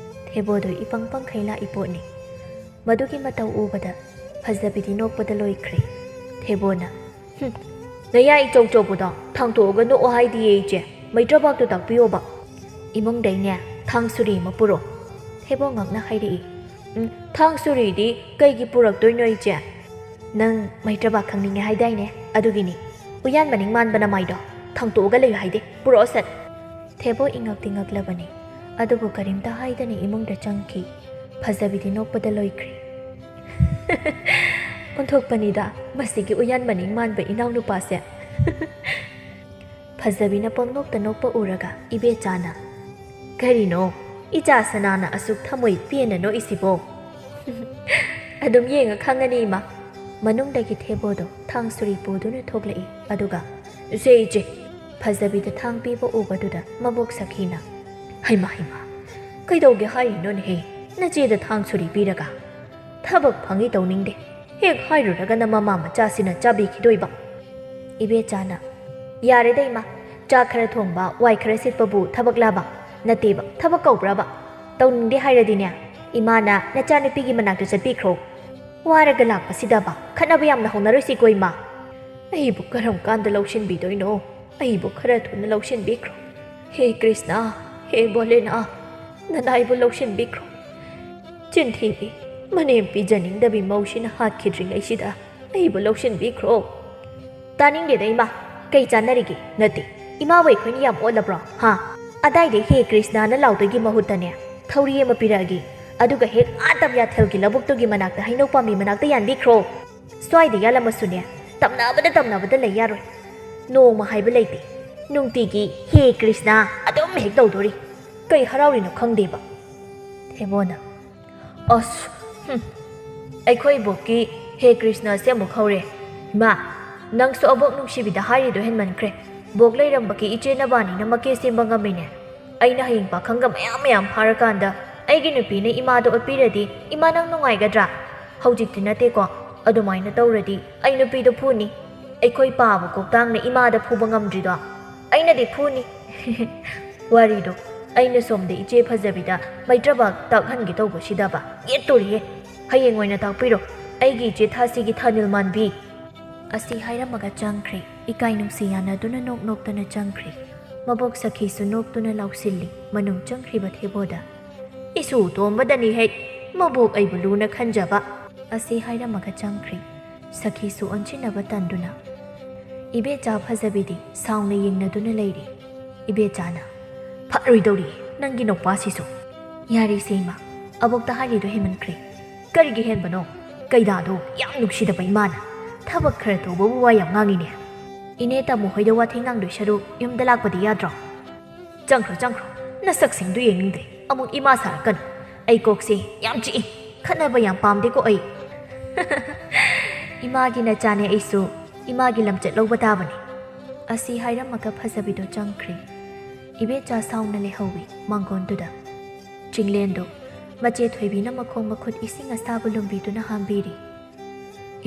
ꯊꯦꯕꯣꯗꯨ ꯏꯄꯪ ꯄꯪꯈꯩ ꯂꯥꯛꯏ ꯄꯣꯠꯅꯤ꯫ ꯃꯗꯨꯒꯤ ꯃꯇꯧ ꯎꯕꯗ ꯐꯖꯕꯤꯗꯤ ꯅꯣꯛꯄꯗ ꯂꯣꯏꯈ꯭ꯔꯦ꯫ ꯊꯦꯕꯣꯅ, "ꯍꯨꯝ, ꯅꯌꯥ ꯏꯆꯧ ꯆꯧꯕꯗꯣ ꯊꯥꯡꯇꯣꯛꯑꯒ ꯅꯣꯛꯑꯣ ꯍꯥꯏꯗꯤꯌꯦ ꯏꯆꯦ, ꯃꯩꯇ꯭ꯔꯕꯥꯛꯇꯣ ꯇꯥꯛꯄꯤꯌꯣꯕ꯫" "ꯏꯃꯨꯡꯗꯩꯅꯦ ꯊꯥꯡ ꯁꯨꯔꯤ ꯑꯃ ꯄꯨꯔꯛꯑꯣ꯫" ꯊꯦꯕꯣ ꯉꯛꯅ ꯍꯥꯏꯔꯛꯏ꯫ "ꯎꯝ, ꯊꯥꯡ ꯁꯨꯔꯤꯗꯤ ꯀꯩꯒꯤ ꯄꯨꯔꯛꯇꯣꯏꯅꯣ ꯏꯆꯦ?" "ꯅꯪ ꯃꯩꯇ꯭ꯔꯕꯥꯛ ꯈꯪꯅꯤꯡꯉꯦ ꯍꯥꯏꯗꯥꯏꯅꯦ? ꯑꯗꯨꯒꯤꯅꯤ꯫ ꯎꯌꯥꯟ ꯃꯅꯤꯡ ꯃꯥꯟꯕ ꯅꯃꯥꯏꯗꯣ ꯊꯥꯡꯇꯣꯛꯑꯒ ꯂꯩꯌꯨ ꯍꯥꯏꯗꯦ, ꯄꯨꯔꯛꯑꯣ ꯁꯠ!" ꯊꯦꯕꯣ ꯏꯉꯛꯇꯤ ꯉꯛꯂꯕꯅꯤ, ꯑꯗꯨꯕꯨ ꯀꯔꯤꯝꯇ ꯍꯥꯏꯗꯅ ꯏꯃꯨꯡꯗ ꯆꯪꯈꯤ꯫ ꯐꯖꯕꯤꯗꯤ ꯅꯣꯛꯄꯗ ꯂꯣꯏꯈ꯭ꯔꯦ꯫ ꯑꯣꯟꯊꯣꯛꯄꯅꯤꯗ, ꯃꯁꯤꯒꯤ ꯎꯌꯥꯟ ꯃꯅꯤꯡ ꯃꯥꯟꯕ ꯏꯅꯥꯎꯅꯨꯄꯥꯁꯦ꯫ ꯐꯖꯕꯤꯅ ꯄꯪꯅꯣꯛꯇ ꯅꯣꯛꯄ ꯎꯔꯒ ꯏꯕꯦꯆꯥꯅ, "ꯀꯔꯤꯅꯣ, ꯏꯆꯥ ꯁꯅꯥꯅ ꯑꯁꯨꯛ ꯊꯃꯣꯏ ꯄꯦꯟꯅ ꯅꯣꯛꯏꯁꯤꯕꯣ?" "ꯑꯗꯨꯝ ꯌꯦꯡꯉ ꯈꯪꯉꯅꯤ, ꯏꯃꯥ꯫" ꯃꯅꯨꯡꯗꯒꯤ ꯊꯦꯕꯣꯗꯣ ꯊꯥꯡ ꯁꯨꯔꯤ ꯄꯨꯗꯨꯅ ꯊꯣꯛꯂꯛꯏ, ꯑꯗꯨꯒ, "ꯁꯦ ꯏꯆꯦ!" ꯐꯖꯕꯤꯗ ꯊꯥꯡ ꯄꯤꯕ ꯎꯕꯗꯨꯗ ꯃꯕꯣꯛ ꯁꯈꯤꯅ, "ꯍꯩꯃꯥ, ꯍꯩꯃꯥ, ꯀꯩꯗꯧꯒꯦ ꯍꯥꯏꯔꯤꯅꯣꯅꯦꯍꯦ? ꯅꯆꯦꯗ ꯊꯥꯡ ꯁꯨꯔꯤ ꯄꯤꯔꯒ? ꯊꯕꯛ ꯐꯪꯉꯤ ꯇꯧꯅꯤꯡꯗꯦ꯫ ꯍꯦꯛ ꯍꯥꯏꯔꯨꯔꯒꯅ ꯃꯃꯥ ꯃꯆꯥꯁꯤꯅ ꯆꯥꯕꯤꯈꯤꯗꯣꯏꯕ꯫" ꯏꯕꯦꯆꯥꯅ, "ꯌꯥꯔꯦꯗ ꯏꯃꯥ, ꯆꯥꯛ ꯈꯔ ꯊꯣꯡꯕ, ꯋꯥꯏ ꯈꯔ ꯁꯤꯠꯄꯕꯨ ꯊꯕꯛꯂꯥꯕ? ꯅꯠꯇꯦꯕ, ꯊꯕꯛ ꯀꯧꯕ꯭ꯔꯕ? ꯇꯧꯅꯤꯡꯗꯦ ꯍꯥꯏꯔꯗꯤꯅꯦ, ꯏꯃꯥꯅ ꯅꯆꯥꯅꯨꯄꯤꯒꯤ ꯃꯅꯥꯛꯇ ꯆꯠꯄꯤꯈ꯭ꯔꯣ꯫ ꯋꯥꯔꯒ ꯂꯥꯛꯄꯁꯤꯗꯕ ꯈꯠꯅꯕ ꯌꯥꯝꯅ ꯍꯧꯅꯔꯣꯏꯁꯤꯀꯣ, ꯏꯃꯥ꯫ ꯑꯩꯕꯨ ꯀꯔꯝ ꯀꯥꯟꯗ ꯂꯧꯁꯤꯟꯕꯤꯗꯣꯏꯅꯣ? ꯑꯩꯕꯨ ꯈꯔ ꯊꯨꯅ ꯂꯧꯁꯤꯟꯕꯤꯈ꯭ꯔꯣ꯫ ꯍꯦ ꯀ꯭ꯔꯤꯁꯅ, ꯍꯦ ꯚꯣꯂꯦꯅꯥꯊ, ꯅꯅꯥꯏꯕꯨ ꯂꯧꯁꯤꯟꯕꯤꯈ꯭ꯔꯣ꯫ ꯆꯤꯟꯊꯤꯕꯤ, ꯃꯅꯦꯝ ꯄꯤꯖꯅꯤꯡꯗꯕꯤ ꯃꯧꯁꯤꯅ ꯍꯥꯠꯈꯤꯗ꯭ꯔꯤꯉꯩꯁꯤꯗ ꯑꯩꯕꯨ ꯂꯧꯁꯤꯟꯕꯤꯈ꯭ꯔꯣ꯫" "ꯇꯥꯅꯤꯡꯗꯦꯗ ꯏꯃꯥ, ꯀꯩ ꯆꯥꯟꯅꯔꯤꯒꯦ? ꯅꯠꯇꯦ, ꯏꯃꯥꯕꯨ ꯑꯩꯈꯣꯏꯅ ꯌꯥꯝ ꯑꯣꯠꯂꯕ꯭ꯔꯣ, ꯍꯥ? ꯑꯗꯥꯏꯗꯩ ꯍꯦ ꯀ꯭ꯔꯤꯁꯅꯥꯅ ꯂꯥꯎꯗꯣꯏꯒꯤ ꯃꯍꯨꯠꯇꯅꯦ, ꯊꯧꯔꯤ ꯑꯃ ꯄꯤꯔꯛꯑꯒꯦ, ꯑꯗꯨꯒ ꯍꯦꯛ ꯑꯥ ꯇꯕ꯭ꯌꯥꯊꯦꯜꯒꯤ ꯂꯧꯕꯨꯛꯇꯨꯒꯤ ꯃꯅꯥꯛꯇ ꯍꯩꯅꯧ ꯄꯥꯝꯕꯤ ꯃꯅꯥꯛꯇ ꯌꯥꯟꯕꯤꯈ꯭ꯔꯣ꯫ ꯁ꯭ꯋꯥꯏꯗ ꯌꯥꯜꯂꯝꯃꯁꯨꯅꯦ, ꯇꯝꯅꯕꯗ ꯇꯝꯅꯕꯗ ꯂꯩ ꯌꯥꯔꯣꯏ꯫ ꯅꯣꯡꯃ ꯍꯥꯏꯕ ꯂꯩꯇꯦ, ꯅꯨꯡꯇꯤꯒꯤ ꯍꯦ ꯀ꯭ꯔꯤꯁꯅ ꯑꯗꯨꯝ ꯍꯦꯛ ꯇꯧꯗꯣꯔꯤ꯫ ꯀꯩ ꯍꯔꯥꯎꯔꯤꯅꯣ ꯈꯪꯗꯦꯕ꯫" ꯊꯦꯕꯣꯅ, "ꯑꯁ, ꯍꯨꯝ, ꯑꯩꯈꯣꯏ ꯏꯕꯣꯛꯀꯤ ꯍꯦ ꯀ꯭ꯔꯤꯁꯅꯁꯦ ꯑꯃꯨꯛ ꯍꯧꯔꯦ꯫ ꯏꯃꯥ, ꯅꯪꯁꯨ ꯑꯕꯣꯛ ꯅꯨꯡꯁꯤꯕꯤꯗ ꯍꯥꯏꯔꯤꯗꯣ ꯍꯦꯟꯃꯟꯈ꯭ꯔꯦ꯫ ꯕꯣꯛ ꯂꯩꯔꯝꯕꯒꯤ ꯏꯆꯦ ꯅꯕꯥꯅꯤꯅ ꯃꯀꯦ ꯁꯦꯝꯕ ꯉꯝꯃꯤꯅꯦ꯫ ꯑꯩꯅ ꯍꯌꯦꯡ ꯄꯥꯈꯪꯒ ꯃꯌꯥꯝ ꯃꯌꯥꯝ ꯐꯥꯔꯀꯥꯟꯗ ꯑꯩꯒꯤ ꯅꯨꯄꯤꯅ ꯏꯃꯥꯗ ꯑꯣꯠꯄꯤꯔꯗꯤ ꯏꯃꯥ ꯅꯪ ꯅꯨꯡꯉꯥꯏꯒꯗ꯭ꯔꯥ? ꯍꯧꯖꯤꯛꯇꯤ ꯅꯠꯇꯦꯀꯣ, ꯑꯗꯨꯃꯥꯏꯅ ꯇꯧꯔꯗꯤ ꯑꯩ ꯅꯨꯄꯤꯗꯣ ꯐꯨꯅꯤ꯫ ꯑꯩꯈꯣꯏ ꯄꯥꯕ ꯀꯣꯛꯇꯥꯡꯅ ꯏꯃꯥꯗ ꯐꯨꯕ ꯉꯝꯗ꯭ꯔꯤꯗꯣ ꯑꯩꯅꯗꯤ ꯐꯨꯅꯤ꯫" ꯋꯥꯔꯤꯗꯣ ꯑꯩꯅ ꯁꯣꯝꯗ ꯏꯆꯦ ꯐꯖꯕꯤꯗ ꯃꯩꯇ꯭ꯔꯕꯥꯛ ꯇꯥꯛꯍꯟꯒꯦ ꯇꯧꯕꯁꯤꯗꯕ꯫ ꯌꯦꯠꯇꯣꯔꯤꯍꯦ꯫ ꯍꯌꯦꯡ ꯑꯣꯏꯅ ꯇꯥꯛꯄꯤꯔꯣ, ꯑꯩꯒꯤ ꯏꯆꯦ ꯊꯥꯁꯤꯒꯤ ꯊꯥꯅꯤꯜ ꯃꯥꯟꯕꯤ꯫ ꯑꯁꯤ ꯍꯥꯏꯔꯝꯃꯒ ꯆꯪꯈ꯭ꯔꯦ꯫ ꯏꯀꯥꯏ ꯅꯨꯡꯁꯤ ꯌꯥꯅꯗꯨꯅ ꯅꯣꯛ ꯅꯣꯛꯇꯅ ꯆꯪꯈ꯭ꯔꯦ꯫ ꯃꯕꯣꯛ ꯁꯈꯤꯁꯨ ꯅꯣꯛꯇꯨꯅ ꯂꯥꯎꯁꯤꯜꯂꯤ꯫ ꯃꯅꯨꯡ ꯆꯪꯈ꯭ꯔꯤꯕ ꯊꯦꯕꯣꯗ, "ꯏꯁꯨ ꯇꯣꯝꯕꯗꯅꯤ ꯍꯦꯛ ꯃꯕꯣꯛ ꯑꯩꯕꯨ ꯂꯨꯅ ꯈꯟꯖꯕ꯫" ꯑꯁꯤ ꯍꯥꯏꯔꯝꯃꯒ ꯆꯪꯈ꯭ꯔꯦ꯫ ꯁꯈꯤꯁꯨ ꯑꯣꯟꯁꯤꯟꯅꯕ ꯇꯟꯗꯨꯅ꯫ ꯏꯕꯦꯆꯥ ꯐꯖꯕꯤꯗꯤ ꯁꯥꯎꯅ ꯌꯦꯡꯅꯗꯨꯅ ꯂꯩꯔꯤ꯫ ꯏꯕꯦꯆꯥꯅ, ꯐꯠꯔꯣꯏꯗꯧꯔꯤ ꯅꯪꯒꯤ ꯅꯨꯄꯥꯁꯤꯁꯨ꯫ ꯌꯥꯔꯦꯁꯦ ꯏꯃꯥ, ꯑꯕꯣꯛꯇ ꯍꯥꯏꯔꯤꯗꯣ ꯍꯦꯟꯃꯟꯈ꯭ꯔꯦ꯫ ꯀꯔꯤꯒꯤ ꯍꯦꯟꯕꯅꯣ? ꯀꯩꯗꯥꯗꯣ ꯌꯥꯝ ꯅꯨꯡꯁꯤꯗꯕ ꯏꯃꯥꯅ ꯊꯕꯛ ꯈꯔ ꯇꯧꯕꯕꯨ ꯋꯥ ꯌꯥꯝ ꯉꯥꯡꯉꯤꯅꯦ꯫ ꯏꯅꯦ ꯇꯥꯃꯣ ꯍꯣꯏꯗ ꯋꯥꯊꯤ ꯉꯥꯡꯗꯣꯏ ꯁꯔꯨꯛ ꯌꯨꯝꯗ ꯂꯥꯛꯄꯗꯤ ꯌꯥꯗ꯭ꯔꯣ? ꯆꯪꯈ꯭ꯔꯣ, ꯆꯪꯈ꯭ꯔꯣ, ꯅꯁꯛꯁꯤꯡꯗꯨ ꯌꯦꯡꯅꯤꯡꯗ꯭ꯔꯦ꯫ ꯑꯃꯨꯛ ꯏꯃꯥ ꯁꯥꯔꯛꯀꯅꯨ꯫ ꯑꯩ ꯀꯣꯛꯁꯦ ꯌꯥꯝ ꯆꯤꯛꯏ꯫ ꯈꯠꯅꯕ ꯌꯥꯝ ꯄꯥꯝꯗꯦꯀꯣ ꯑꯩ꯫ ꯏꯃꯥꯒꯤ ꯅꯆꯥꯅꯦ ꯑꯩꯁꯨ꯫ ꯏꯃꯥꯒꯤ ꯂꯝꯆꯠ ꯂꯧꯕ ꯇꯥꯕꯅꯤ꯫ ꯑꯁꯤ ꯍꯥꯏꯔꯝꯃꯒ ꯐꯖꯕꯤꯗꯣ ꯆꯪꯈ꯭ꯔꯦ꯫ ꯏꯕꯦꯆꯥ ꯁꯥꯎꯅ ꯂꯩꯍꯧꯏ ꯃꯥꯡꯒꯣꯟꯗꯨꯗ꯫ ꯆꯤꯡꯂꯦꯟꯗꯣ ꯃꯆꯦ ꯊꯣꯏꯕꯤꯅ ꯃꯈꯣꯡ ꯃꯈꯨꯠ ꯏꯁꯤꯡ ꯑꯁꯥꯕ ꯂꯨꯝꯕꯤꯗꯨꯅ ꯍꯥꯝꯕꯤꯔꯤ꯫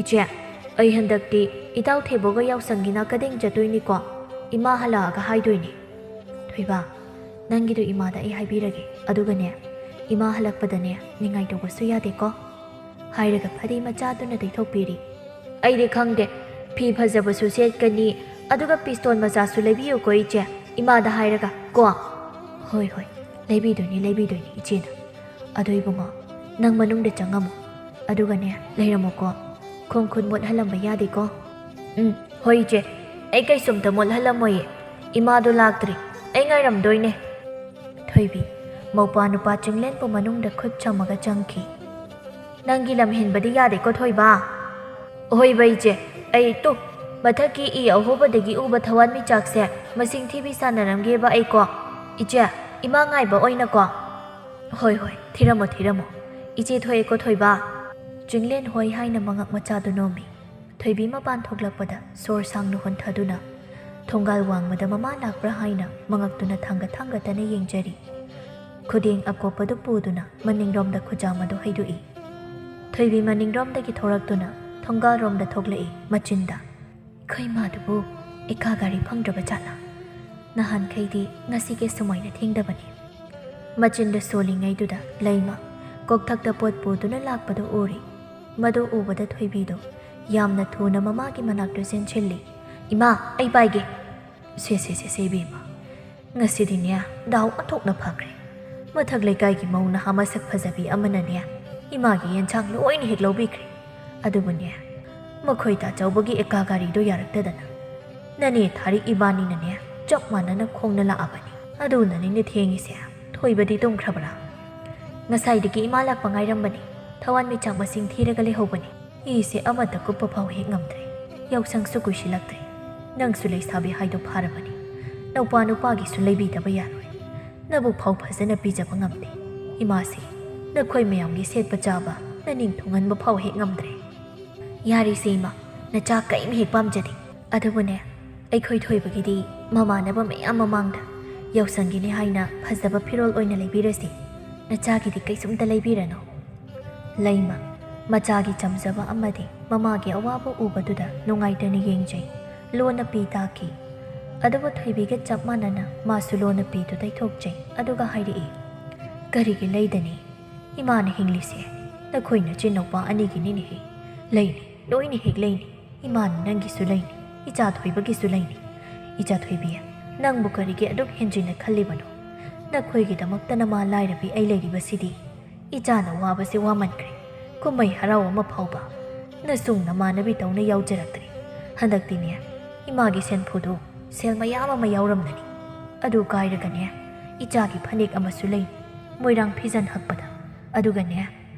"ꯏꯆꯦ, ꯑꯩ ꯍꯟꯗꯛꯇꯤ ꯏꯇꯥꯎ ꯊꯦꯕꯣꯒ ꯌꯥꯎꯁꯪꯒꯤꯅ ꯀꯗꯦꯡ ꯆꯠꯇꯣꯏꯅꯤꯀꯣ꯫ ꯏꯃꯥ ꯍꯜꯂꯛꯑꯒ ꯍꯥꯏꯗꯣꯏꯅꯤ꯫" "ꯊꯣꯏꯕ, ꯅꯪꯒꯤꯗꯣ ꯏꯃꯥꯗ ꯑꯩ ꯍꯥꯏꯕꯤꯔꯒꯦ꯫ ꯑꯗꯨꯒꯅꯦ, ꯏꯃꯥ ꯍꯜꯂꯛꯄꯗꯅꯦ ꯅꯤꯡꯉꯥꯏ ꯇꯧꯕꯁꯨ ꯌꯥꯗꯦꯀꯣ꯫" ꯍꯥꯏꯔꯒ ꯐꯗꯤ ꯃꯆꯥꯗꯨꯅ ꯇꯩꯊꯣꯛꯄꯤꯔꯤ꯫ "ꯑꯩꯗꯤ ꯈꯪꯗꯦ, ꯐꯤ ꯐꯖꯕꯁꯨ ꯁꯦꯠꯀꯅꯤ, ꯑꯗꯨꯒ ꯄꯤꯁꯇꯣꯟ ꯃꯆꯥꯁꯨ ꯂꯩꯕꯤꯌꯨꯀꯣ ꯏꯆꯦ, ꯏꯃꯥꯗ ꯍꯥꯏꯔꯒ ꯀꯣ꯫" "ꯍꯣꯏ, ꯍꯣꯏ, ꯂꯩꯕꯤꯗꯣꯏꯅꯤ, ꯂꯩꯕꯤꯗꯣꯏꯅꯤ ꯏꯆꯦꯅ꯫ ꯑꯗꯣ ꯏꯕꯨꯡꯉꯣ, ꯅꯪ ꯃꯅꯨꯡꯗ ꯆꯪꯉꯝꯃꯣ꯫ ꯑꯗꯨꯒꯅꯦ, ꯂꯩꯔꯝꯃꯣꯀꯣ꯫ ꯈꯣꯡ ꯈꯨꯠ ꯃꯣꯠꯍꯜꯂꯝꯕ ꯌꯥꯗꯦꯀꯣ꯫" "ꯎꯝ, ꯍꯣꯏ ꯏꯆꯦ, ꯑꯩ ꯀꯩꯁꯨꯝꯇ ꯃꯣꯠꯍꯜꯂꯝꯃꯣꯏꯌꯦ꯫ ꯏꯃꯥꯗꯣ ꯂꯥꯛꯇ꯭ꯔꯤ, ꯑꯩ ꯉꯥꯏꯔꯝꯗꯣꯏꯅꯦ꯫" ꯊꯣꯏꯕꯤ, ꯃꯧꯄ꯭ꯋꯥ ꯅꯨꯄꯥ ꯆꯤꯡꯂꯦꯟꯕꯨ ꯃꯅꯨꯡꯗ ꯈꯨꯠ ꯆꯝꯃꯒ ꯆꯪꯈꯤ꯫ "ꯅꯪꯒꯤ ꯂꯝ ꯍꯦꯟꯕꯗꯤ ꯌꯥꯗꯦꯀꯣ ꯊꯣꯏꯕ꯫" "ꯍꯣꯏꯕ ꯏꯆꯦ, ꯑꯩ ꯇꯨ ꯃꯊꯛꯀꯤ ꯏ ꯑꯍꯣꯕꯗꯒꯤ ꯎꯕ ꯊꯋꯥꯟꯃꯤꯆꯥꯛꯁꯦ ꯃꯁꯤꯡ ꯊꯤꯕꯤ ꯁꯥꯟꯅꯔꯝꯒꯦꯕ ꯑꯩꯀꯣ꯫ ꯏꯆꯦ, ꯏꯃꯥ ꯉꯥꯏꯕ ꯑꯣꯏꯅꯀꯣ꯫" "ꯍꯣꯏ, ꯍꯣꯏ, ꯊꯤꯔꯝꯃꯣ, ꯊꯤꯔꯝꯃꯣ꯫ ꯏꯆꯦ ꯊꯣꯛꯑꯦꯀꯣ ꯊꯣꯏꯕ꯫" ꯆꯤꯡꯂꯦꯟ ꯍꯣꯏ ꯍꯥꯏꯅ ꯃꯉꯛ ꯃꯆꯥꯗꯨ ꯅꯣꯝꯃꯤ꯫ ꯊꯣꯏꯕꯤ ꯃꯄꯥꯟ ꯊꯣꯛꯂꯛꯄꯗ ꯁꯣꯔ ꯁꯥꯡꯅ ꯍꯣꯟꯊꯗꯨꯅ ꯊꯣꯡꯒꯥꯜ ꯋꯥꯡꯃꯗ ꯃꯃꯥ ꯂꯥꯛꯄ꯭ꯔꯥ ꯍꯥꯏꯅ ꯃꯉꯛꯇꯨꯅ ꯊꯥꯡꯒꯠ ꯊꯥꯡꯒꯠꯇꯅ ꯌꯦꯡꯖꯔꯤ꯫ ꯈꯨꯗꯦꯡ ꯑꯀꯣꯞꯄꯗꯨ ꯄꯨꯗꯨꯅ ꯃꯅꯤꯡꯂꯣꯝꯗ ꯈꯨꯖꯥꯝ ꯑꯗꯨ ꯍꯩꯗꯣꯛꯏ꯫ ꯊꯣꯏꯕꯤ ꯃꯅꯤꯡꯂꯣꯝꯗꯒꯤ ꯊꯣꯔꯛꯇꯨꯅ ꯊꯣꯡꯒꯥꯜꯔꯣꯝꯗ ꯊꯣꯛꯂꯛꯏ꯫ ꯃꯆꯤꯟꯗ, "ꯑꯩꯈꯣꯏ ꯏꯃꯥꯗꯨꯕꯨ ꯑꯦꯀꯥ ꯒꯥꯔꯤ ꯐꯪꯗ꯭ꯔꯕ ꯖꯥꯠꯂꯥ? ꯅꯍꯥꯟꯈꯩꯗꯤ ꯉꯁꯤꯒꯤ ꯁꯨꯃꯥꯏꯅ ꯊꯦꯡꯗꯕꯅꯤ꯫" ꯃꯆꯤꯟꯗ ꯁꯣꯜꯂꯤꯉꯩꯗꯨꯗ ꯂꯩꯃ ꯀꯣꯛꯊꯛꯇ ꯄꯣꯠ ꯄꯨꯗꯨꯅ ꯂꯥꯛꯄꯗꯨ ꯎꯔꯤ꯫ ꯃꯗꯨ ꯎꯕꯗ ꯊꯣꯏꯕꯤꯗꯨ ꯌꯥꯝꯅ ꯊꯨꯅ ꯃꯃꯥꯒꯤ ꯃꯅꯥꯛꯇ ꯆꯦꯟꯁꯤꯜꯂꯤ꯫ "ꯏꯃꯥ, ꯑꯩ ꯄꯥꯏꯒꯦ꯫" "ꯁꯦ, ꯁꯦ, ꯁꯦ, ꯁꯦ, ꯏꯕꯦꯝꯃ, ꯉꯁꯤꯗꯤꯅꯦ ꯗꯥꯎ ꯑꯣꯟꯊꯣꯛꯅ ꯐꯈ꯭ꯔꯦ꯫ ꯃꯊꯛ ꯂꯩꯀꯥꯏꯒꯤ ꯃꯧ ꯅꯍꯥ ꯃꯁꯛ ꯐꯖꯕꯤ ꯑꯃꯅꯅꯦ ꯏꯃꯥꯒꯤ ꯌꯦꯟꯁꯥꯡ ꯂꯣꯏꯅ ꯍꯦꯛ ꯂꯧꯕꯤꯈ꯭ꯔꯦ꯫ ꯑꯗꯨꯕꯨꯅꯦ, ꯃꯈꯣꯏ ꯇꯥꯆꯧꯕꯒꯤ ꯑꯦꯀꯥ ꯒꯥꯔꯤꯗꯣ ꯌꯥꯔꯛꯇꯗꯅ ꯅꯅꯦ ꯊꯥꯔꯤꯛ ꯏꯕꯥꯅꯤꯅꯅꯦ ꯆꯞ ꯃꯥꯟꯅꯅ ꯈꯣꯡꯅ ꯂꯥꯛꯑꯕꯅꯤ꯫ "ꯑꯗꯨꯅꯅꯤꯅꯦ ꯊꯦꯡꯉꯤꯁꯦ꯫ ꯊꯣꯏꯕꯗꯤ ꯇꯨꯝꯈ꯭ꯔꯕ꯭ꯔꯥ?" "ꯉꯁꯥꯏꯗꯒꯤ ꯏꯃꯥ ꯂꯥꯛꯄ ꯉꯥꯏꯔꯝꯕꯅꯤ꯫ ꯊꯋꯥꯟꯃꯤꯆꯥꯛ ꯃꯁꯤꯡ ꯊꯤꯔꯒ ꯂꯩꯍꯧꯕꯅꯤ꯫ ꯏꯁꯦ ꯑꯃꯠꯇ ꯀꯨꯞꯄ ꯐꯥꯎ ꯍꯦꯛ ꯉꯝꯗ꯭ꯔꯦ꯫ ꯌꯥꯎꯁꯪꯁꯨ ꯀꯨꯏꯁꯤꯜꯂꯛꯇ꯭ꯔꯦ꯫ ꯅꯪꯁꯨ ꯂꯩꯁꯥꯕꯤ ꯍꯥꯏꯗꯣ ꯐꯥꯔꯕꯅꯤ꯫ ꯅꯧꯄꯥ ꯅꯨꯄꯥꯒꯤꯁꯨ ꯂꯩꯕꯤꯗꯕ ꯌꯥꯔꯣꯏ꯫ ꯅꯕꯨꯛ ꯐꯥꯎ ꯐꯖꯅ ꯄꯤꯖꯕ ꯉꯝꯗꯦ꯫ ꯏꯃꯥꯁꯤ ꯅꯈꯣꯏ ꯃꯌꯥꯝꯒꯤ ꯁꯦꯠꯄ ꯆꯥꯕ ꯅꯅꯤꯡ ꯊꯨꯡꯍꯟꯕ ꯐꯥꯎ ꯍꯦꯛ ꯉꯝꯗ꯭ꯔꯦ꯫" "ꯌꯥꯔꯤꯁꯦ ꯏꯃꯥ, ꯅꯆꯥ ꯀꯔꯤꯝ ꯍꯦꯛ ꯄꯥꯝꯖꯗꯦ꯫ ꯑꯗꯨꯕꯨꯅꯦ, ꯑꯩꯈꯣꯏ ꯊꯣꯏꯕꯒꯤꯗꯤ ꯃꯃꯥꯟꯅꯕ ꯃꯌꯥꯝ ꯃꯃꯥꯡꯗ ꯌꯥꯎꯁꯪꯒꯤꯅꯤ ꯍꯥꯏꯅ ꯐꯖꯕ ꯐꯤꯔꯣꯜ ꯑꯣꯏꯅ ꯂꯩꯕꯤꯔꯁꯤ꯫ ꯅꯆꯥꯒꯤꯗꯤ ꯀꯩꯁꯨꯝꯇ ꯂꯩꯕꯤꯔꯅꯨ꯫" ꯂꯩꯃ ꯃꯆꯥꯒꯤ ꯆꯝꯖꯕ ꯑꯃꯗꯤ ꯃꯃꯥꯒꯤ ꯑꯋꯥꯕ ꯎꯕꯗꯨꯗ ꯅꯨꯡꯉꯥꯏꯇꯅ ꯌꯦꯡꯖꯩ꯫ ꯂꯣꯟꯅ ꯄꯤ ꯇꯥꯈꯤ꯫ ꯑꯗꯨꯕꯨ ꯊꯣꯏꯕꯤꯒ ꯆꯞ ꯃꯥꯟꯅꯅ ꯃꯥꯁꯨ ꯂꯣꯟꯅ ꯄꯤꯗꯨ ꯇꯩꯊꯣꯛꯆꯩ꯫ ꯑꯗꯨꯒ ꯍꯥꯏꯔꯛꯏ, "ꯀꯔꯤꯒꯤ ꯂꯩꯗꯅꯤ? ꯏꯃꯥꯅ ꯍꯤꯡꯂꯤꯁꯦ ꯅꯈꯣꯏ ꯅꯆꯤꯟ ꯅꯧꯄꯥ ꯑꯅꯤꯒꯤꯅꯤꯅꯦꯍꯦ꯫ ꯂꯩꯅꯤ, ꯂꯣꯏꯅ ꯍꯦꯛ ꯂꯩꯅꯤ꯫ ꯏꯃꯥꯅ ꯅꯪꯒꯤꯁꯨ ꯂꯩꯅꯤ, ꯏꯆꯥ ꯊꯣꯏꯕꯒꯤꯁꯨ ꯂꯩꯅꯤ꯫" "ꯏꯆꯥ ꯊꯣꯏꯕꯤ, ꯅꯪꯕꯨ ꯀꯔꯤꯒꯤ ꯑꯗꯨꯛ ꯍꯦꯟꯖꯤꯟꯅ ꯈꯜꯂꯤꯕꯅꯣ? ꯅꯈꯣꯏꯒꯤꯗꯃꯛꯇ ꯅꯃꯥ ꯂꯥꯏꯔꯕꯤ ꯑꯩ ꯂꯩꯔꯤꯕꯁꯤꯗꯤ꯫ ꯏꯆꯥꯅ ꯋꯥꯕꯁꯦ ꯋꯥꯃꯟꯈ꯭ꯔꯦ꯫ ꯀꯨꯝꯍꯩ ꯍꯔꯥꯎ ꯑꯃ ꯐꯥꯎꯕ ꯅꯁꯨꯡ ꯅꯃꯥꯟꯅꯕꯤ ꯇꯧꯅ ꯌꯥꯎꯖꯔꯛꯇ꯭ꯔꯦ꯫ ꯍꯟꯗꯛꯇꯤꯅꯦ, ꯏꯃꯥꯒꯤ ꯁꯦꯟꯐꯨꯗꯣ ꯁꯦꯜ ꯃꯌꯥꯝ ꯑꯃ ꯌꯥꯎꯔꯝꯂꯅꯤ꯫ ꯑꯗꯨ ꯀꯥꯏꯔꯒꯅꯦ, ꯏꯆꯥꯒꯤ ꯐꯅꯦꯛ ꯑꯃꯁꯨ ꯂꯩꯅꯤ, ꯃꯣꯏꯔꯥꯡ ꯐꯤꯖꯟ ꯍꯛꯄꯗ꯫ ꯑꯗꯨꯒꯅꯦ,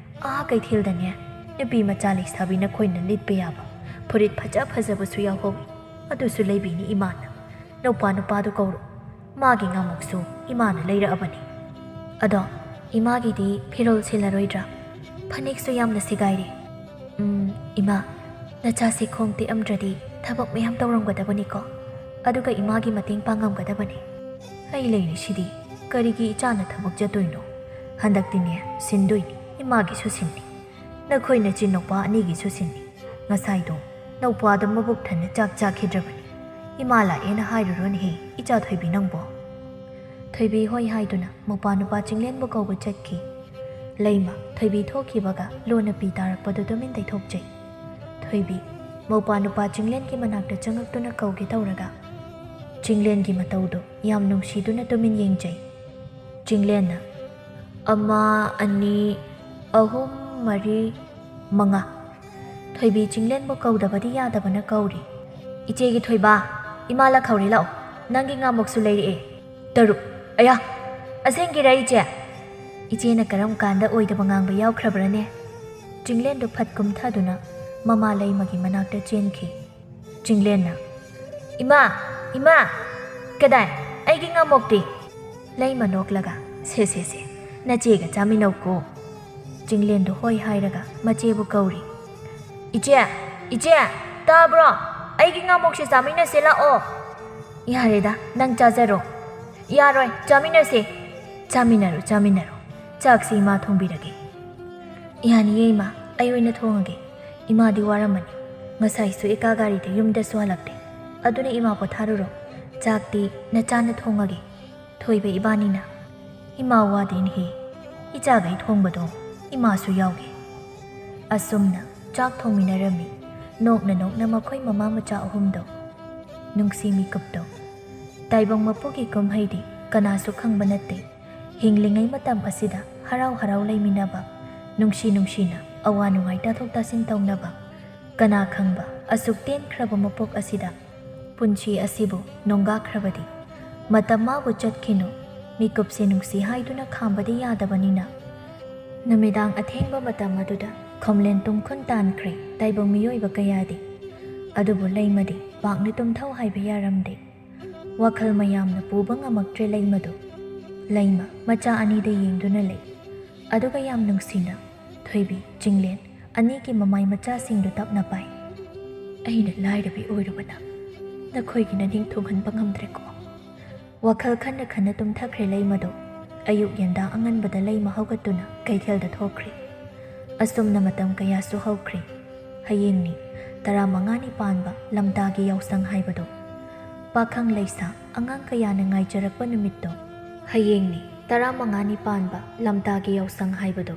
ꯑꯥ ꯀꯩꯊꯦꯜꯗꯅꯦ, ꯅꯨꯄꯤ ꯃꯆꯥ ꯂꯩꯁꯥꯕꯤ ꯅꯈꯣꯏꯅ ꯂꯤꯠꯄ ꯌꯥꯕ ꯐꯨꯔꯤꯠ ꯐꯖ ꯐꯖꯕꯁꯨ ꯌꯥꯎꯍꯧꯏ꯫ ꯑꯗꯨꯁꯨ ꯂꯩꯕꯤꯅꯤ ꯏꯃꯥꯅ꯫ ꯅꯧꯄꯥ ꯅꯨꯄꯥꯗꯨ ꯀꯧꯔꯣ꯫ ꯃꯥꯒꯤ ꯉꯥꯃꯨꯛꯁꯨ ꯏꯃꯥꯅ ꯂꯩꯔꯛꯑꯕꯅꯤ꯫" "ꯑꯗꯣ, ꯏꯃꯥꯒꯤꯗꯤ ꯐꯤꯔꯣꯜ ꯁꯤꯜꯂꯔꯣꯏꯗ꯭ꯔꯥ? ꯐꯅꯦꯛꯁꯨ ꯌꯥꯝꯅ ꯁꯦꯒꯥꯏꯔꯦ꯫" "ꯎꯝ, ꯏꯃꯥ, ꯅꯆꯥꯁꯤ ꯈꯣꯡ ꯇꯦꯛꯑꯝꯗ꯭ꯔꯗꯤ ꯊꯕꯛ ꯃꯌꯥꯝ ꯇꯧꯔꯝꯒꯗꯕꯅꯤꯀꯣ꯫ ꯑꯗꯨꯒ ꯏꯃꯥꯒꯤ ꯃꯇꯦꯡ ꯄꯥꯡꯉꯝꯒꯗꯕꯅꯤ꯫ ꯑꯩ ꯂꯩꯔꯤꯁꯤꯗꯤ ꯀꯔꯤꯒꯤ ꯏꯆꯥꯅ ꯊꯕꯛ ꯆꯠꯇꯣꯏꯅꯣ? ꯍꯟꯗꯛꯇꯤꯅꯦ, ꯁꯤꯟꯗꯣꯏꯅꯤ, ꯏꯃꯥꯒꯤꯁꯨ ꯁꯤꯟꯅꯤ꯫ ꯅꯈꯣꯏ ꯅꯆꯤꯟ ꯅꯨꯄꯥ ꯑꯅꯤꯒꯤꯁꯨ ꯁꯤꯟꯅꯤ꯫ ꯉꯁꯥꯏꯗꯣ ꯅꯧꯄꯥꯗꯣ ꯃꯕꯨꯛ ꯊꯟꯅ ꯆꯥꯛ ꯆꯥꯈꯤꯗ꯭ꯔꯕꯅꯤ꯫ ꯏꯃꯥ ꯂꯥꯛꯑꯦꯅ ꯍꯥꯏꯔꯨꯔꯣꯅꯦꯍꯦ, ꯏꯆꯥ ꯊꯣꯏꯕꯤ ꯅꯪꯕꯣ꯫" ꯊꯣꯏꯕꯤ ꯍꯣꯏ ꯍꯥꯏꯗꯨꯅ ꯃꯧꯄꯥ ꯅꯨꯄꯥ ꯆꯤꯡꯂꯦꯟꯕꯨ ꯀꯧꯕ ꯆꯠꯈꯤ꯫ ꯂꯩꯃ, ꯊꯣꯏꯕꯤ ꯊꯣꯛꯈꯤꯕꯒ ꯂꯣꯟꯅ ꯄꯤ ꯇꯥꯔꯛꯄꯗꯨ ꯇꯨꯃꯤꯟ ꯇꯩꯊꯣꯛꯆꯩ꯫ ꯊꯣꯏꯕꯤ, ꯃꯧꯄꯥ ꯅꯨꯄꯥ ꯆꯤꯡꯂꯦꯟꯒꯤ ꯃꯅꯥꯛꯇ ꯆꯪꯉꯛꯇꯨꯅ ꯀꯧꯒꯦ ꯇꯧꯔꯒ, ꯆꯤꯡꯂꯦꯟꯒꯤ ꯃꯇꯧꯗꯨ ꯌꯥꯝ ꯅꯨꯡꯁꯤꯗꯨꯅ ꯇꯨꯃꯤꯟ ꯌꯦꯡꯖꯩ꯫ ꯆꯤꯡꯂꯦꯟꯅ, "ꯑꯃ, ꯑꯅꯤ, ꯑꯍꯨꯝ, ꯃꯔꯤ, ꯃꯉꯥ꯫" ꯊꯣꯏꯕꯤ ꯆꯤꯡꯂꯦꯟꯕꯨ ꯀꯧꯗꯕꯗꯤ ꯌꯥꯗꯕꯅ ꯀꯧꯔꯤ꯫ "ꯏꯆꯦꯒꯤ ꯊꯣꯏꯕ, ꯏꯃꯥ ꯂꯥꯛꯍꯧꯔꯦ, ꯂꯥꯛꯑꯣ꯫ ꯅꯪꯒꯤ ꯉꯥꯃꯨꯛꯁꯨ ꯂꯩꯔꯛꯑꯦ꯫ ꯇꯔꯨꯛ, ꯑꯌꯥ, ꯑꯁꯦꯡꯒꯤꯔ ꯏꯆꯦ? ꯏꯆꯦꯅ ꯀꯔꯝ ꯀꯥꯟꯗ ꯑꯣꯏꯗꯕ ꯉꯥꯡꯕ ꯌꯥꯎꯈ꯭ꯔꯕ꯭ꯔꯅꯦ? ꯆꯤꯡꯂꯦꯟꯗꯨ ꯐꯠ ꯀꯨꯝꯊꯗꯨꯅ ꯃꯃꯥ ꯂꯩꯃꯒꯤ ꯃꯅꯥꯛꯇ ꯆꯦꯟꯈꯤ꯫ ꯆꯤꯡꯂꯦꯟꯅ, "ꯏꯃꯥ, ꯏꯃꯥ!" "ꯀꯗꯥꯏ? ꯑꯩꯒꯤ ꯉꯥꯃꯣꯛꯇꯤ?" ꯂꯩꯃ ꯅꯣꯛꯂꯒ, "ꯁꯦ, ꯁꯦ, ꯁꯦ, ꯅꯆꯦꯒ ꯆꯥꯃꯤꯟꯅꯧꯀꯣ꯫" ꯆꯤꯡꯂꯦꯟꯗꯨ ꯍꯣꯏ ꯍꯥꯏꯔꯒ ꯃꯆꯦꯕꯨ ꯀꯧꯔꯤ꯫ "ꯏꯆꯦ, ꯏꯆꯦ, ꯇꯥꯕ꯭ꯔꯣ? ꯑꯩꯒꯤ ꯉꯥꯃꯣꯛꯁꯦ ꯆꯥꯃꯤꯟꯅꯁꯦ ꯂꯥꯛꯑꯣ꯫" "ꯌꯥꯔꯦꯗ, ꯅꯪ ꯆꯥꯖꯔꯣ꯫" "ꯌꯥꯔꯣꯏ, ꯆꯥꯃꯤꯟꯅꯁꯦ꯫" "ꯆꯥꯃꯤꯟꯅꯔꯣ, ꯆꯥꯃꯤꯟꯅꯔꯣ꯫ ꯆꯥꯛꯁꯤ ꯏꯃꯥ ꯊꯣꯡꯕꯤꯔꯒꯦ꯫" "ꯌꯥꯅꯤꯌꯦ ꯏꯃꯥ, ꯑꯩ ꯑꯣꯏꯅ ꯊꯣꯡꯉꯒꯦ꯫ ꯏꯃꯥꯗꯤ ꯋꯥꯔꯝꯃꯅꯤ꯫ ꯉꯁꯥꯏꯁꯨ ꯑꯦꯀꯥ ꯒꯥꯔꯤꯗ ꯌꯨꯝꯗꯁꯨ ꯍꯜꯂꯛꯇꯦ꯫ ꯑꯗꯨꯅ ꯏꯃꯥ ꯄꯣꯊꯥꯔꯨꯔꯣ꯫ ꯆꯥꯛꯇꯤ ꯅꯆꯥꯅ ꯊꯣꯡꯉꯒꯦ꯫" ꯊꯣꯏꯕ ꯏꯕꯥꯅꯤꯅ, "ꯏꯃꯥ ꯋꯥꯗꯦꯅꯦꯍꯦ, ꯏꯆꯥꯒꯩ ꯊꯣꯡꯕꯗꯣ ꯏꯃꯥꯁꯨ ꯌꯥꯎꯒꯦ꯫" ꯑꯁꯨꯝꯅ ꯆꯥꯛ ꯊꯣꯡꯃꯤꯟꯅꯔꯝꯃꯤ꯫ ꯅꯣꯛꯅ ꯅꯣꯛꯅ ꯃꯈꯣꯏ ꯃꯃꯥ ꯃꯆꯥ ꯑꯍꯨꯝꯗꯣ꯫ ꯅꯨꯡꯁꯤ ꯃꯤꯀꯨꯞꯇꯣ꯫ ꯇꯥꯏꯕꯪ ꯃꯄꯣꯛꯀꯤ ꯀꯨꯝꯍꯩꯗꯤ ꯀꯅꯥꯁꯨ ꯈꯪꯕ ꯅꯠꯇꯦ꯫ ꯍꯤꯡꯂꯤꯉꯩ ꯃꯇꯝ ꯑꯁꯤꯗ ꯍꯔꯥꯎ ꯍꯔꯥꯎ ꯂꯩꯃꯤꯟꯅꯕ, ꯅꯨꯡꯁꯤ ꯅꯨꯡꯁꯤꯅ ꯑꯋꯥ ꯅꯨꯡꯉꯥꯏ ꯇꯥꯊꯣꯛ ꯇꯥꯁꯤꯟ ꯇꯧꯅꯕ, ꯀꯅꯥ ꯈꯪꯕ ꯑꯁꯨꯛ ꯇꯦꯟꯈ꯭ꯔꯕ ꯃꯄꯣꯛ ꯑꯁꯤꯗ ꯄꯨꯟꯁꯤ ꯑꯁꯤꯕꯨ ꯅꯣꯡꯒꯥꯈ꯭ꯔꯕꯗꯤ꯫ ꯃꯇꯝ ꯃꯥꯕꯨ ꯆꯠꯈꯤꯅꯨ, ꯃꯤꯀꯨꯞꯁꯦ ꯅꯨꯡꯁꯤ ꯍꯥꯏꯗꯨꯅ ꯈꯥꯝꯕꯗꯤ ꯌꯥꯗꯕꯅꯤꯅ꯫ ꯅꯨꯃꯤꯗꯥꯡ ꯑꯊꯦꯡꯕ ꯃꯇꯝ ꯑꯗꯨꯗ ꯈꯣꯝꯂꯦꯟ ꯇꯨꯝꯈꯨꯟ ꯇꯥꯟꯈ꯭ꯔꯦ ꯇꯥꯏꯕꯪ ꯃꯤꯑꯣꯏꯕ ꯀꯌꯥꯗꯤ꯫ ꯑꯗꯨꯕꯨ ꯂꯩꯃꯗꯤ ꯄꯥꯛꯅ ꯇꯨꯝꯊꯧ ꯍꯥꯏꯕ ꯌꯥꯔꯝꯗꯦ꯫ ꯋꯥꯈꯜ ꯃꯌꯥꯝꯅ ꯄꯨꯕ ꯉꯝꯃꯛꯇ꯭ꯔꯦ ꯂꯩꯃꯗꯨ꯫ ꯂꯩꯃ ꯃꯆꯥ ꯑꯅꯤꯗ ꯌꯦꯡꯗꯨꯅ ꯂꯩ꯫ ꯑꯗꯨꯒ ꯌꯥꯝ ꯅꯨꯡꯁꯤꯅ ꯊꯣꯏꯕꯤ, ꯆꯤꯡꯂꯦꯟ ꯑꯅꯤꯒꯤ ꯃꯃꯥꯏ ꯃꯆꯥꯁꯤꯡꯗꯨ ꯇꯞꯅ ꯄꯥꯏ꯫ "ꯑꯩꯅ ꯂꯥꯏꯔꯕꯤ ꯑꯣꯏꯔꯨꯕꯅ ꯅꯈꯣꯏꯒꯤ ꯅꯅꯤꯡ ꯊꯨꯡꯍꯟꯕ ꯉꯝꯗ꯭ꯔꯦꯀꯣ꯫" ꯋꯥꯈꯜ ꯈꯟꯅ ꯈꯟꯅ ꯇꯨꯝꯊꯈ꯭ꯔꯦ ꯂꯩꯃꯗꯣ꯫ ꯑꯌꯨꯛ ꯌꯦꯟꯗꯥ ꯑꯉꯟꯕꯗ ꯂꯩꯃ ꯍꯧꯒꯠꯇꯨꯅ ꯀꯩꯊꯦꯜꯗ ꯊꯣꯛꯈ꯭ꯔꯦ꯫ ꯑꯁꯨꯝꯅ ꯃꯇꯝ ꯀꯌꯥꯁꯨ ꯍꯧꯈ꯭ꯔꯦ꯫ ꯍꯌꯦꯡꯅꯤ ꯇꯔꯥꯃꯉꯥꯅꯤ ꯄꯥꯟꯕ ꯂꯝꯇꯥꯒꯤ ꯌꯥꯎꯁꯪ ꯍꯥꯏꯕꯗꯣ꯫ ꯄꯥꯈꯪ ꯂꯩꯁꯥ ꯑꯉꯥꯡ ꯀꯌꯥꯅ ꯉꯥꯏꯖꯔꯛꯄ ꯅꯨꯃꯤꯠꯇꯣ꯫ ꯍꯌꯦꯡꯅꯤ ꯇꯔꯥꯃꯉꯥꯅꯤ ꯄꯥꯟꯕ ꯂꯝꯇꯥꯒꯤ ꯌꯥꯎꯁꯪ ꯍꯥꯏꯕꯗꯣ꯫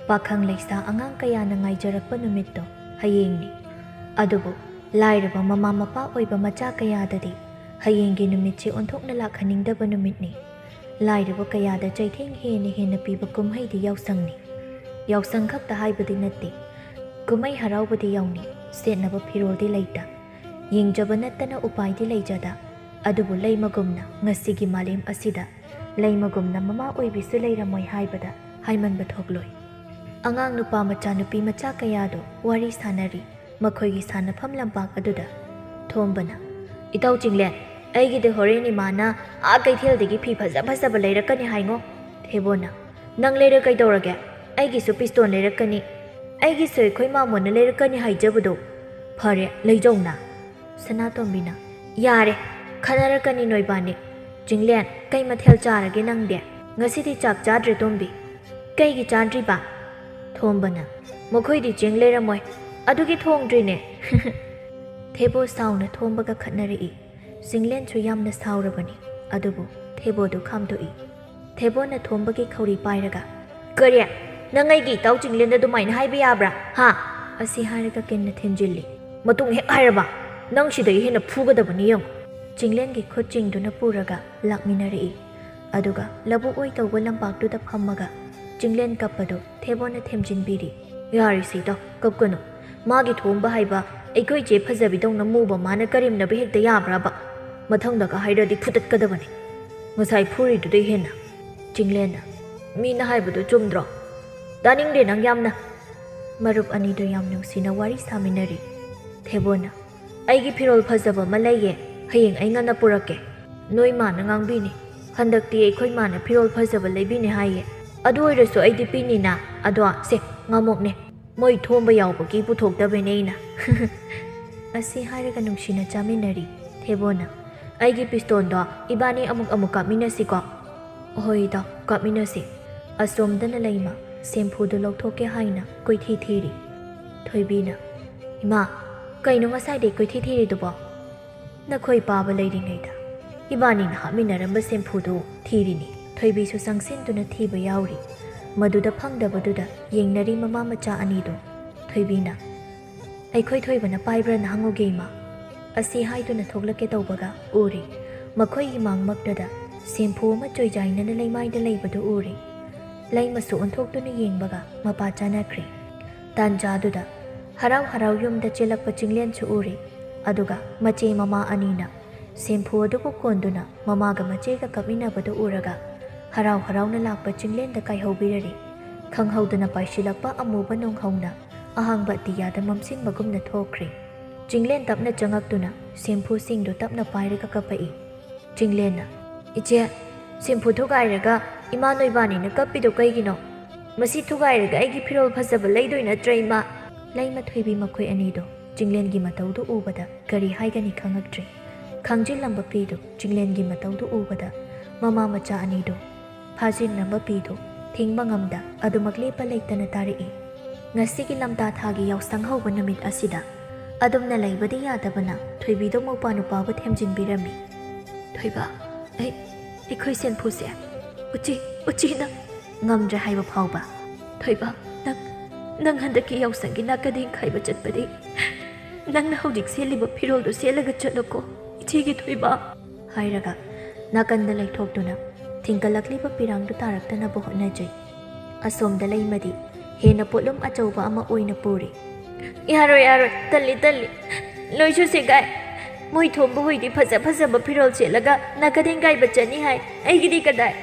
ꯄꯥꯈꯪ ꯂꯩꯁꯥ ꯑꯉꯥꯡ ꯀꯌꯥꯅ ꯉꯥꯏꯖꯔꯛꯄ ꯅꯨꯃꯤꯠꯇꯣ ꯍꯌꯦꯡꯅꯤ꯫ ꯑꯗꯨꯕꯨ ꯂꯥꯏꯔꯕ ꯃꯃꯥ ꯃꯄꯥ ꯑꯣꯏꯕ ꯃꯆꯥ ꯀꯌꯥꯗꯗꯤ ꯍꯌꯦꯡꯒꯤ ꯅꯨꯃꯤꯠꯁꯤ ꯑꯣꯟꯊꯣꯛꯅ ꯂꯥꯛꯍꯟꯅꯤꯡꯗꯕ ꯅꯨꯃꯤꯠꯅꯤ꯫ ꯂꯥꯏꯔꯕ ꯀꯌꯥꯗ ꯆꯩꯊꯦꯡ ꯍꯦꯟꯅ ꯍꯦꯟꯅ ꯄꯤꯕ ꯀꯨꯝꯍꯩꯗꯤ ꯌꯥꯎꯁꯪꯅꯤ꯫ ꯌꯥꯎꯁꯪ ꯈꯛꯇ ꯍꯥꯏꯕꯗꯤ ꯅꯠꯇꯦ꯫ ꯀꯨꯝꯍꯩ ꯍꯔꯥꯎꯕꯗꯤ ꯌꯥꯎꯅꯤ, ꯁꯦꯠꯅꯕ ꯐꯤꯔꯣꯜꯗꯤ ꯂꯩꯇ꯫ ꯌꯦꯡꯖꯕ ꯅꯠꯇꯅ ꯎꯄꯥꯏꯗꯤ ꯂꯩꯖꯗ꯫ ꯑꯗꯨꯕꯨ ꯂꯩꯃꯒꯨꯝꯅ ꯉꯁꯤꯒꯤ ꯃꯥꯂꯦꯝ ꯑꯁꯤꯗ ꯂꯩꯃꯒꯨꯝꯅ ꯃꯃꯥ ꯑꯣꯏꯕꯤꯁꯨ ꯂꯩꯔꯝꯃꯣꯏ ꯍꯥꯏꯕꯗ ꯍꯥꯏꯃꯟꯕ ꯊꯣꯛꯂꯣꯏ꯫ ꯑꯉꯥꯡ ꯅꯨꯄꯥ ꯃꯆꯥ ꯅꯨꯄꯤ ꯃꯆꯥ ꯀꯌꯥꯗꯣ ꯋꯥꯔꯤ ꯁꯥꯟꯅꯔꯤ꯫ ꯃꯈꯣꯏꯒꯤ ꯁꯥꯟꯅꯐꯝ ꯂꯝꯄꯥꯛ ꯑꯗꯨꯗ ꯊꯣꯝꯕꯅ, "ꯏꯇꯥꯎ ꯆꯤꯡꯂꯦꯟ, ꯑꯩꯒꯤꯗꯤ ꯍꯣꯔꯦꯟ ꯏꯃꯥꯅ ꯑꯥ ꯀꯩꯊꯦꯜꯗꯒꯤ ꯐꯤ ꯐꯖ ꯐꯖꯕ ꯂꯩꯔꯛꯀꯅꯤ ꯍꯥꯏꯉꯣ꯫" ꯊꯦꯕꯣꯅ, "ꯅꯪ ꯂꯩꯔ ꯀꯩꯗꯧꯔꯒꯦ? ꯑꯩꯒꯤꯁꯨ ꯄꯤꯁꯇꯣꯟ ꯂꯩꯔꯛꯀꯅꯤ꯫ ꯑꯩꯒꯤꯁꯨ ꯑꯩꯈꯣꯏ ꯃꯥꯃꯣꯅ ꯂꯩꯔꯛꯀꯅꯤ ꯍꯥꯏꯖꯕꯗꯣ꯫ ꯐꯔꯦ, ꯂꯩꯖꯧꯅ꯫" ꯁꯅꯥꯇꯣꯝꯕꯤꯅ, "ꯌꯥꯔꯦ, ꯈꯟꯅꯔꯛꯀꯅꯤ ꯅꯣꯏꯕꯥꯅꯤ꯫ ꯆꯤꯡꯂꯦꯟ, ꯀꯩ ꯃꯊꯦꯜ ꯆꯥꯔꯒꯦ ꯅꯪꯗꯤ? ꯉꯁꯤꯗꯤ ꯆꯥꯛ ꯆꯥꯗ꯭ꯔꯦ ꯇꯣꯝꯕꯤ꯫" "ꯀꯩꯒꯤ ꯆꯥꯗ꯭ꯔꯤꯕ?" ꯊꯣꯝꯕꯅ, "ꯃꯈꯣꯏꯗꯤ ꯆꯦꯡ ꯂꯩꯔꯝꯃꯣꯏ, ꯑꯗꯨꯒꯤ ꯊꯣꯡꯗ꯭ꯔꯤꯅꯦ꯫" ꯊꯦꯕꯣ ꯁꯥꯎꯅ ꯊꯣꯝꯕꯒ ꯈꯠꯅꯔꯛꯏ꯫ ꯆꯤꯡꯂꯦꯟꯁꯨ ꯌꯥꯝꯅ ꯁꯥꯎꯔꯕꯅꯤ, ꯑꯗꯨꯕꯨ ꯊꯦꯕꯣꯗꯨ ꯈꯥꯝꯗꯣꯛꯏ꯫ ꯊꯦꯕꯣꯅ ꯊꯣꯝꯕꯒꯤ ꯈꯧꯔꯤ ꯄꯥꯏꯔꯒ, "ꯀꯔꯤ? ꯅꯪ ꯑꯩꯒꯤ ꯏꯇꯥꯎ ꯆꯤꯡꯂꯦꯟꯗ ꯑꯗꯨꯃꯥꯏꯅ ꯍꯥꯏꯕ ꯌꯥꯕ꯭ꯔꯥ, ꯍꯥ?" ꯑꯁꯤ ꯍꯥꯏꯔꯒ ꯀꯤꯟꯅ ꯊꯤꯟꯖꯤꯜꯂꯤ꯫ "ꯃꯇꯨꯡ ꯍꯦꯛ ꯍꯥꯏꯔꯕ, ꯅꯪ ꯁꯤꯗꯒꯤ ꯍꯦꯟꯅ ꯐꯨꯒꯗꯕꯅꯤ ꯌꯦꯡꯉꯨ꯫" ꯆꯤꯡꯂꯦꯟꯒꯤ ꯈꯨꯠ ꯆꯤꯡꯗꯨꯅ ꯄꯨꯔꯒ ꯂꯥꯛꯃꯤꯟꯅꯔꯛꯏ꯫ ꯑꯗꯨꯒ ꯂꯧꯕꯨꯛ ꯑꯣꯏ ꯇꯧꯕ ꯂꯝꯄꯥꯛꯇꯨꯗ ꯐꯝꯃꯒ ꯆꯤꯡꯂꯦꯟ ꯀꯞꯄꯗꯨ ꯊꯦꯕꯣꯅ ꯊꯦꯝꯖꯤꯟꯕꯤꯔꯤ꯫ "ꯌꯥꯔꯦ ꯁꯤꯗ, ꯀꯞꯀꯅꯨ꯫ ꯃꯥꯒꯤ ꯊꯣꯝꯕ ꯍꯥꯏꯕ ꯑꯩꯈꯣꯏ ꯆꯦ ꯐꯖꯕꯤꯗꯧꯅ ꯃꯨꯕ ꯃꯥꯅ ꯀꯔꯦꯝꯅꯕ ꯍꯦꯛꯇ ꯌꯥꯕ꯭ꯔꯕ? ꯃꯊꯪꯗꯒ ꯍꯥꯏꯔꯗꯤ ꯐꯨꯗꯠꯀꯗꯕꯅꯤ, ꯉꯁꯥꯏ ꯐꯨꯔꯤꯗꯨꯗꯩ ꯍꯦꯟꯅ꯫" ꯆꯤꯡꯂꯦꯟꯅ, "ꯃꯤꯅ ꯍꯥꯏꯕꯗꯨ ꯆꯨꯝꯗ꯭ꯔꯣ? ꯇꯥꯅꯤꯡꯗꯦ ꯅꯪ ꯌꯥꯝꯅ꯫" ꯃꯔꯨꯞ ꯑꯅꯤꯗꯨ ꯌꯥꯝ ꯅꯨꯡꯁꯤꯅ ꯋꯥꯔꯤ ꯁꯥꯃꯤꯟꯅꯔꯤ꯫ ꯊꯦꯕꯣꯅ, "ꯑꯩꯒꯤ ꯐꯤꯔꯣꯜ ꯐꯖꯕ ꯑꯃ ꯂꯩꯌꯦ, ꯍꯌꯦꯡ ꯑꯩ ꯉꯟꯅ ꯄꯨꯔꯛꯀꯦ꯫ ꯅꯣꯏ ꯃꯥꯅ ꯉꯥꯡꯕꯤꯅꯤ꯫ ꯍꯟꯗꯛꯇꯤ ꯑꯩꯈꯣꯏ ꯃꯥꯅ ꯐꯤꯔꯣꯜ ꯐꯖꯕ ꯂꯩꯕꯤꯅꯤ ꯍꯥꯏꯌꯦ꯫ ꯑꯗꯨ ꯑꯣꯏꯔꯁꯨ ꯑꯩꯗꯤ ꯄꯤꯅꯤꯅ꯫ ꯑꯗꯣ ꯁꯦ, ꯉꯥꯃꯣꯛꯅꯦ꯫ ꯃꯣꯏ ꯊꯣꯝꯕ ꯌꯥꯎꯕꯒꯤ ꯄꯨꯊꯣꯛꯇꯕꯅꯦ ꯑꯩꯅ꯫" ꯑꯁꯤ ꯍꯥꯏꯔꯒ ꯅꯨꯡꯁꯤꯅ ꯆꯥꯃꯤꯟꯅꯔꯤ꯫ ꯊꯦꯕꯣꯅ, "ꯑꯩꯒꯤ ꯄꯤꯁꯇꯣꯟꯗꯣ ꯏꯕꯥꯅꯤ ꯑꯃꯨꯛ ꯑꯃꯨꯛ ꯀꯥꯞꯃꯤꯟꯅꯁꯤꯀꯣ?" "ꯍꯣꯏ ꯏꯇꯥꯎ, ꯀꯥꯞꯃꯤꯟꯅꯁꯤ꯫" ꯑꯁꯣꯝꯗꯅ ꯂꯩꯃ ꯁꯦꯝꯐꯨꯗꯨ ꯂꯧꯊꯣꯛꯀꯦ ꯍꯥꯏꯅ ꯀꯣꯏꯊꯤ ꯊꯤꯔꯤ꯫ ꯊꯣꯏꯕꯤꯅ, "ꯏꯃꯥ, ꯀꯩꯅꯣ ꯉꯁꯥꯏꯗꯩ ꯀꯣꯏꯊꯤ ꯊꯤꯔꯤꯗꯨꯕꯣ?" "ꯅꯈꯣꯏ ꯄꯥꯕ ꯂꯩꯔꯤꯉꯩꯗ ꯏꯕꯥꯅꯤꯅ ꯍꯥꯞꯃꯤꯟꯅꯔꯝꯕ ꯁꯦꯝꯐꯨꯗꯨ ꯊꯤꯔꯤꯅꯤ꯫" ꯊꯣꯏꯕꯤꯁꯨ ꯆꯪꯁꯤꯟꯗꯨꯅ ꯊꯤꯕ ꯌꯥꯎꯔꯤ꯫ ꯃꯗꯨꯗ ꯐꯪꯗꯕꯗꯨꯗ ꯌꯦꯡꯅꯔꯤ ꯃꯃꯥ ꯃꯆꯥ ꯑꯅꯤꯗꯨ꯫ ꯊꯣꯏꯕꯤꯅ, "ꯑꯩꯈꯣꯏ ꯊꯣꯏꯕꯅ ꯄꯥꯏꯕ꯭ꯔꯥꯅ ꯍꯪꯉꯨꯒꯦ, ꯏꯃꯥ?" ꯑꯁꯤ ꯍꯥꯏꯗꯨꯅ ꯊꯣꯛꯂꯛꯀꯦ ꯇꯧꯕꯒ ꯎꯔꯤ꯫ ꯃꯈꯣꯏꯒꯤ ꯃꯥꯡꯃꯛꯇꯗ ꯁꯦꯝꯐꯨ ꯑꯃ ꯆꯣꯏꯖꯥꯏꯅꯅ ꯂꯩꯃꯥꯏꯗ ꯂꯩꯕꯗꯨ ꯎꯔꯤ꯫ ꯂꯩꯃꯁꯨ ꯑꯣꯟꯊꯣꯛꯇꯨꯅ ꯌꯦꯡꯕꯒ ꯃꯄꯥ ꯆꯥꯅꯈ꯭ꯔꯦ꯫ ꯇꯥꯟꯖꯥꯗꯨꯗ ꯍꯔꯥꯎ ꯍꯔꯥꯎ ꯌꯨꯝꯗ ꯆꯦꯜꯂꯛꯄ ꯆꯤꯡꯂꯦꯟꯁꯨ ꯎꯔꯤ꯫ ꯑꯗꯨꯒ ꯃꯆꯦ ꯃꯃꯥ ꯑꯅꯤꯅ ꯁꯦꯝꯐꯨ ꯑꯗꯨꯕꯨ ꯀꯣꯟꯗꯨꯅ ꯃꯃꯥꯒ ꯃꯆꯦꯒ ꯀꯞꯃꯤꯟꯅꯕꯗꯨ ꯎꯔꯒ ꯍꯔꯥꯎ ꯍꯔꯥꯎꯅ ꯂꯥꯛꯄ ꯆꯤꯡꯂꯦꯟꯗ ꯀꯥꯏꯍꯧꯕꯤꯔꯔꯤ꯫ ꯈꯪꯍꯧꯗꯅ ꯄꯥꯏꯁꯤꯜꯂꯛꯄ ꯑꯃꯨꯕ ꯅꯣꯡꯍꯧꯅ ꯑꯍꯥꯡꯕ ꯑꯇꯤꯌꯥꯗ ꯃꯝꯁꯤꯟꯕꯒꯨꯝꯅ ꯊꯣꯛꯈ꯭ꯔꯦ꯫ ꯆꯤꯡꯂꯦꯟ ꯇꯞꯅ ꯆꯪꯉꯛꯇꯨꯅ ꯁꯦꯝꯐꯨꯁꯤꯡꯗꯨ ꯇꯞꯅ ꯄꯥꯏꯔꯒ ꯀꯞꯄꯛꯏ꯫ ꯆꯤꯡꯂꯦꯟꯅ, "ꯏꯆꯦ, ꯁꯦꯝꯐꯨ ꯊꯨꯒꯥꯏꯔꯒ ꯏꯃꯥ ꯅꯣꯏꯕꯥꯅꯤꯅ ꯀꯞꯄꯤꯗꯣ ꯀꯩꯒꯤꯅꯣ? ꯃꯁꯤ ꯊꯨꯒꯥꯏꯔꯒ ꯑꯩꯒꯤ ꯐꯤꯔꯣꯜ ꯐꯖꯕ ꯂꯩꯗꯣꯏ ꯅꯠꯇ꯭ꯔ, ꯏꯃꯥ?" ꯂꯩꯃ ꯊꯣꯏꯕꯤ ꯃꯈꯣꯏ ꯑꯅꯤꯗꯣ ꯆꯤꯡꯂꯦꯟꯒꯤ ꯃꯇꯧꯗꯨ ꯎꯕꯗ ꯀꯔꯤ ꯍꯥꯏꯒꯅꯤ ꯈꯪꯉꯛꯇ꯭ꯔꯦ꯫ ꯈꯥꯡꯖꯤꯜꯂꯝꯕ ꯐꯤꯗꯨ ꯆꯤꯡꯂꯦꯟꯒꯤ ꯃꯇꯧꯗꯨ ꯎꯕꯗ ꯃꯃꯥ ꯃꯆꯥ ꯑꯅꯤꯗꯨ ꯐꯥꯖꯤꯟꯅꯕ ꯐꯤꯗꯨ ꯊꯤꯡꯕ ꯉꯝꯗ ꯑꯗꯨꯃꯛ ꯂꯦꯞꯄ ꯂꯩꯇꯅ ꯇꯥꯔꯛꯏ꯫ ꯉꯁꯤꯒꯤ ꯂꯝꯇꯥ ꯊꯥꯒꯤ ꯌꯥꯎꯁꯪ ꯍꯧꯕ ꯅꯨꯃꯤꯠ ꯑꯁꯤꯗ ꯑꯗꯨꯝꯅ ꯂꯩꯕꯗꯤ ꯌꯥꯗꯕꯅ ꯊꯣꯏꯕꯤꯗꯣ ꯃꯧꯄꯥ ꯅꯨꯄꯥꯕꯨ ꯊꯦꯝꯖꯤꯟꯕꯤꯔꯝꯃꯤ꯫ "ꯊꯣꯏꯕ, ꯑꯩ, ꯑꯩꯈꯣꯏ ꯁꯦꯟꯐꯨꯁꯦ ꯎꯆꯤ, ꯎꯆꯤꯅ ꯉꯝꯗ꯭ꯔꯦ ꯍꯥꯏꯕ ꯐꯥꯎꯕ꯫ ꯊꯣꯏꯕ, ꯅꯪ, ꯅꯪ ꯍꯟꯗꯛꯀꯤ ꯌꯥꯎꯁꯪꯒꯤ ꯅꯥꯀꯗꯦꯡ ꯈꯥꯏꯕ ꯆꯠꯄꯗꯤ ꯅꯪꯅ ꯍꯧꯖꯤꯛ ꯁꯦꯠꯂꯤꯕ ꯐꯤꯔꯣꯜꯗꯣ ꯁꯦꯠꯂꯒ ꯆꯠꯂꯨꯀꯣ, ꯏꯆꯦꯒꯤ ꯊꯣꯏꯕ," ꯍꯥꯏꯔꯒ ꯅꯥꯀꯟꯗ ꯂꯩꯊꯣꯛꯇꯨꯅ ꯊꯤꯡꯀꯠꯂꯛꯂꯤꯕ ꯄꯤꯔꯥꯡꯗꯨ ꯇꯥꯔꯛꯇꯅꯕ ꯍꯣꯠꯅꯖꯩ꯫ ꯑꯁꯣꯝꯗ ꯂꯩꯃꯗꯤ ꯍꯦꯟꯅ ꯄꯣꯠꯂꯨꯝ ꯑꯆꯧꯕ ꯑꯃ ꯑꯣꯏꯅ ꯄꯨꯔꯤ꯫ "ꯌꯥꯔꯣꯏ, ꯌꯥꯔꯣꯏ, ꯇꯜꯂꯤ, ꯇꯜꯂꯤ, ꯂꯣꯏꯁꯨ ꯁꯦꯒꯥꯏ꯫ ꯃꯣꯏ ꯊꯣꯝꯕ ꯍꯣꯏꯗꯤ ꯐꯖ ꯐꯖꯕ ꯐꯤꯔꯣꯜ ꯁꯦꯠꯂꯒ ꯅꯥꯀꯗꯦꯡ ꯀꯥꯏꯕ ꯆꯠꯅꯤ ꯍꯥꯏ, ꯑꯩꯒꯤꯗꯤ ꯀꯗꯥꯏ?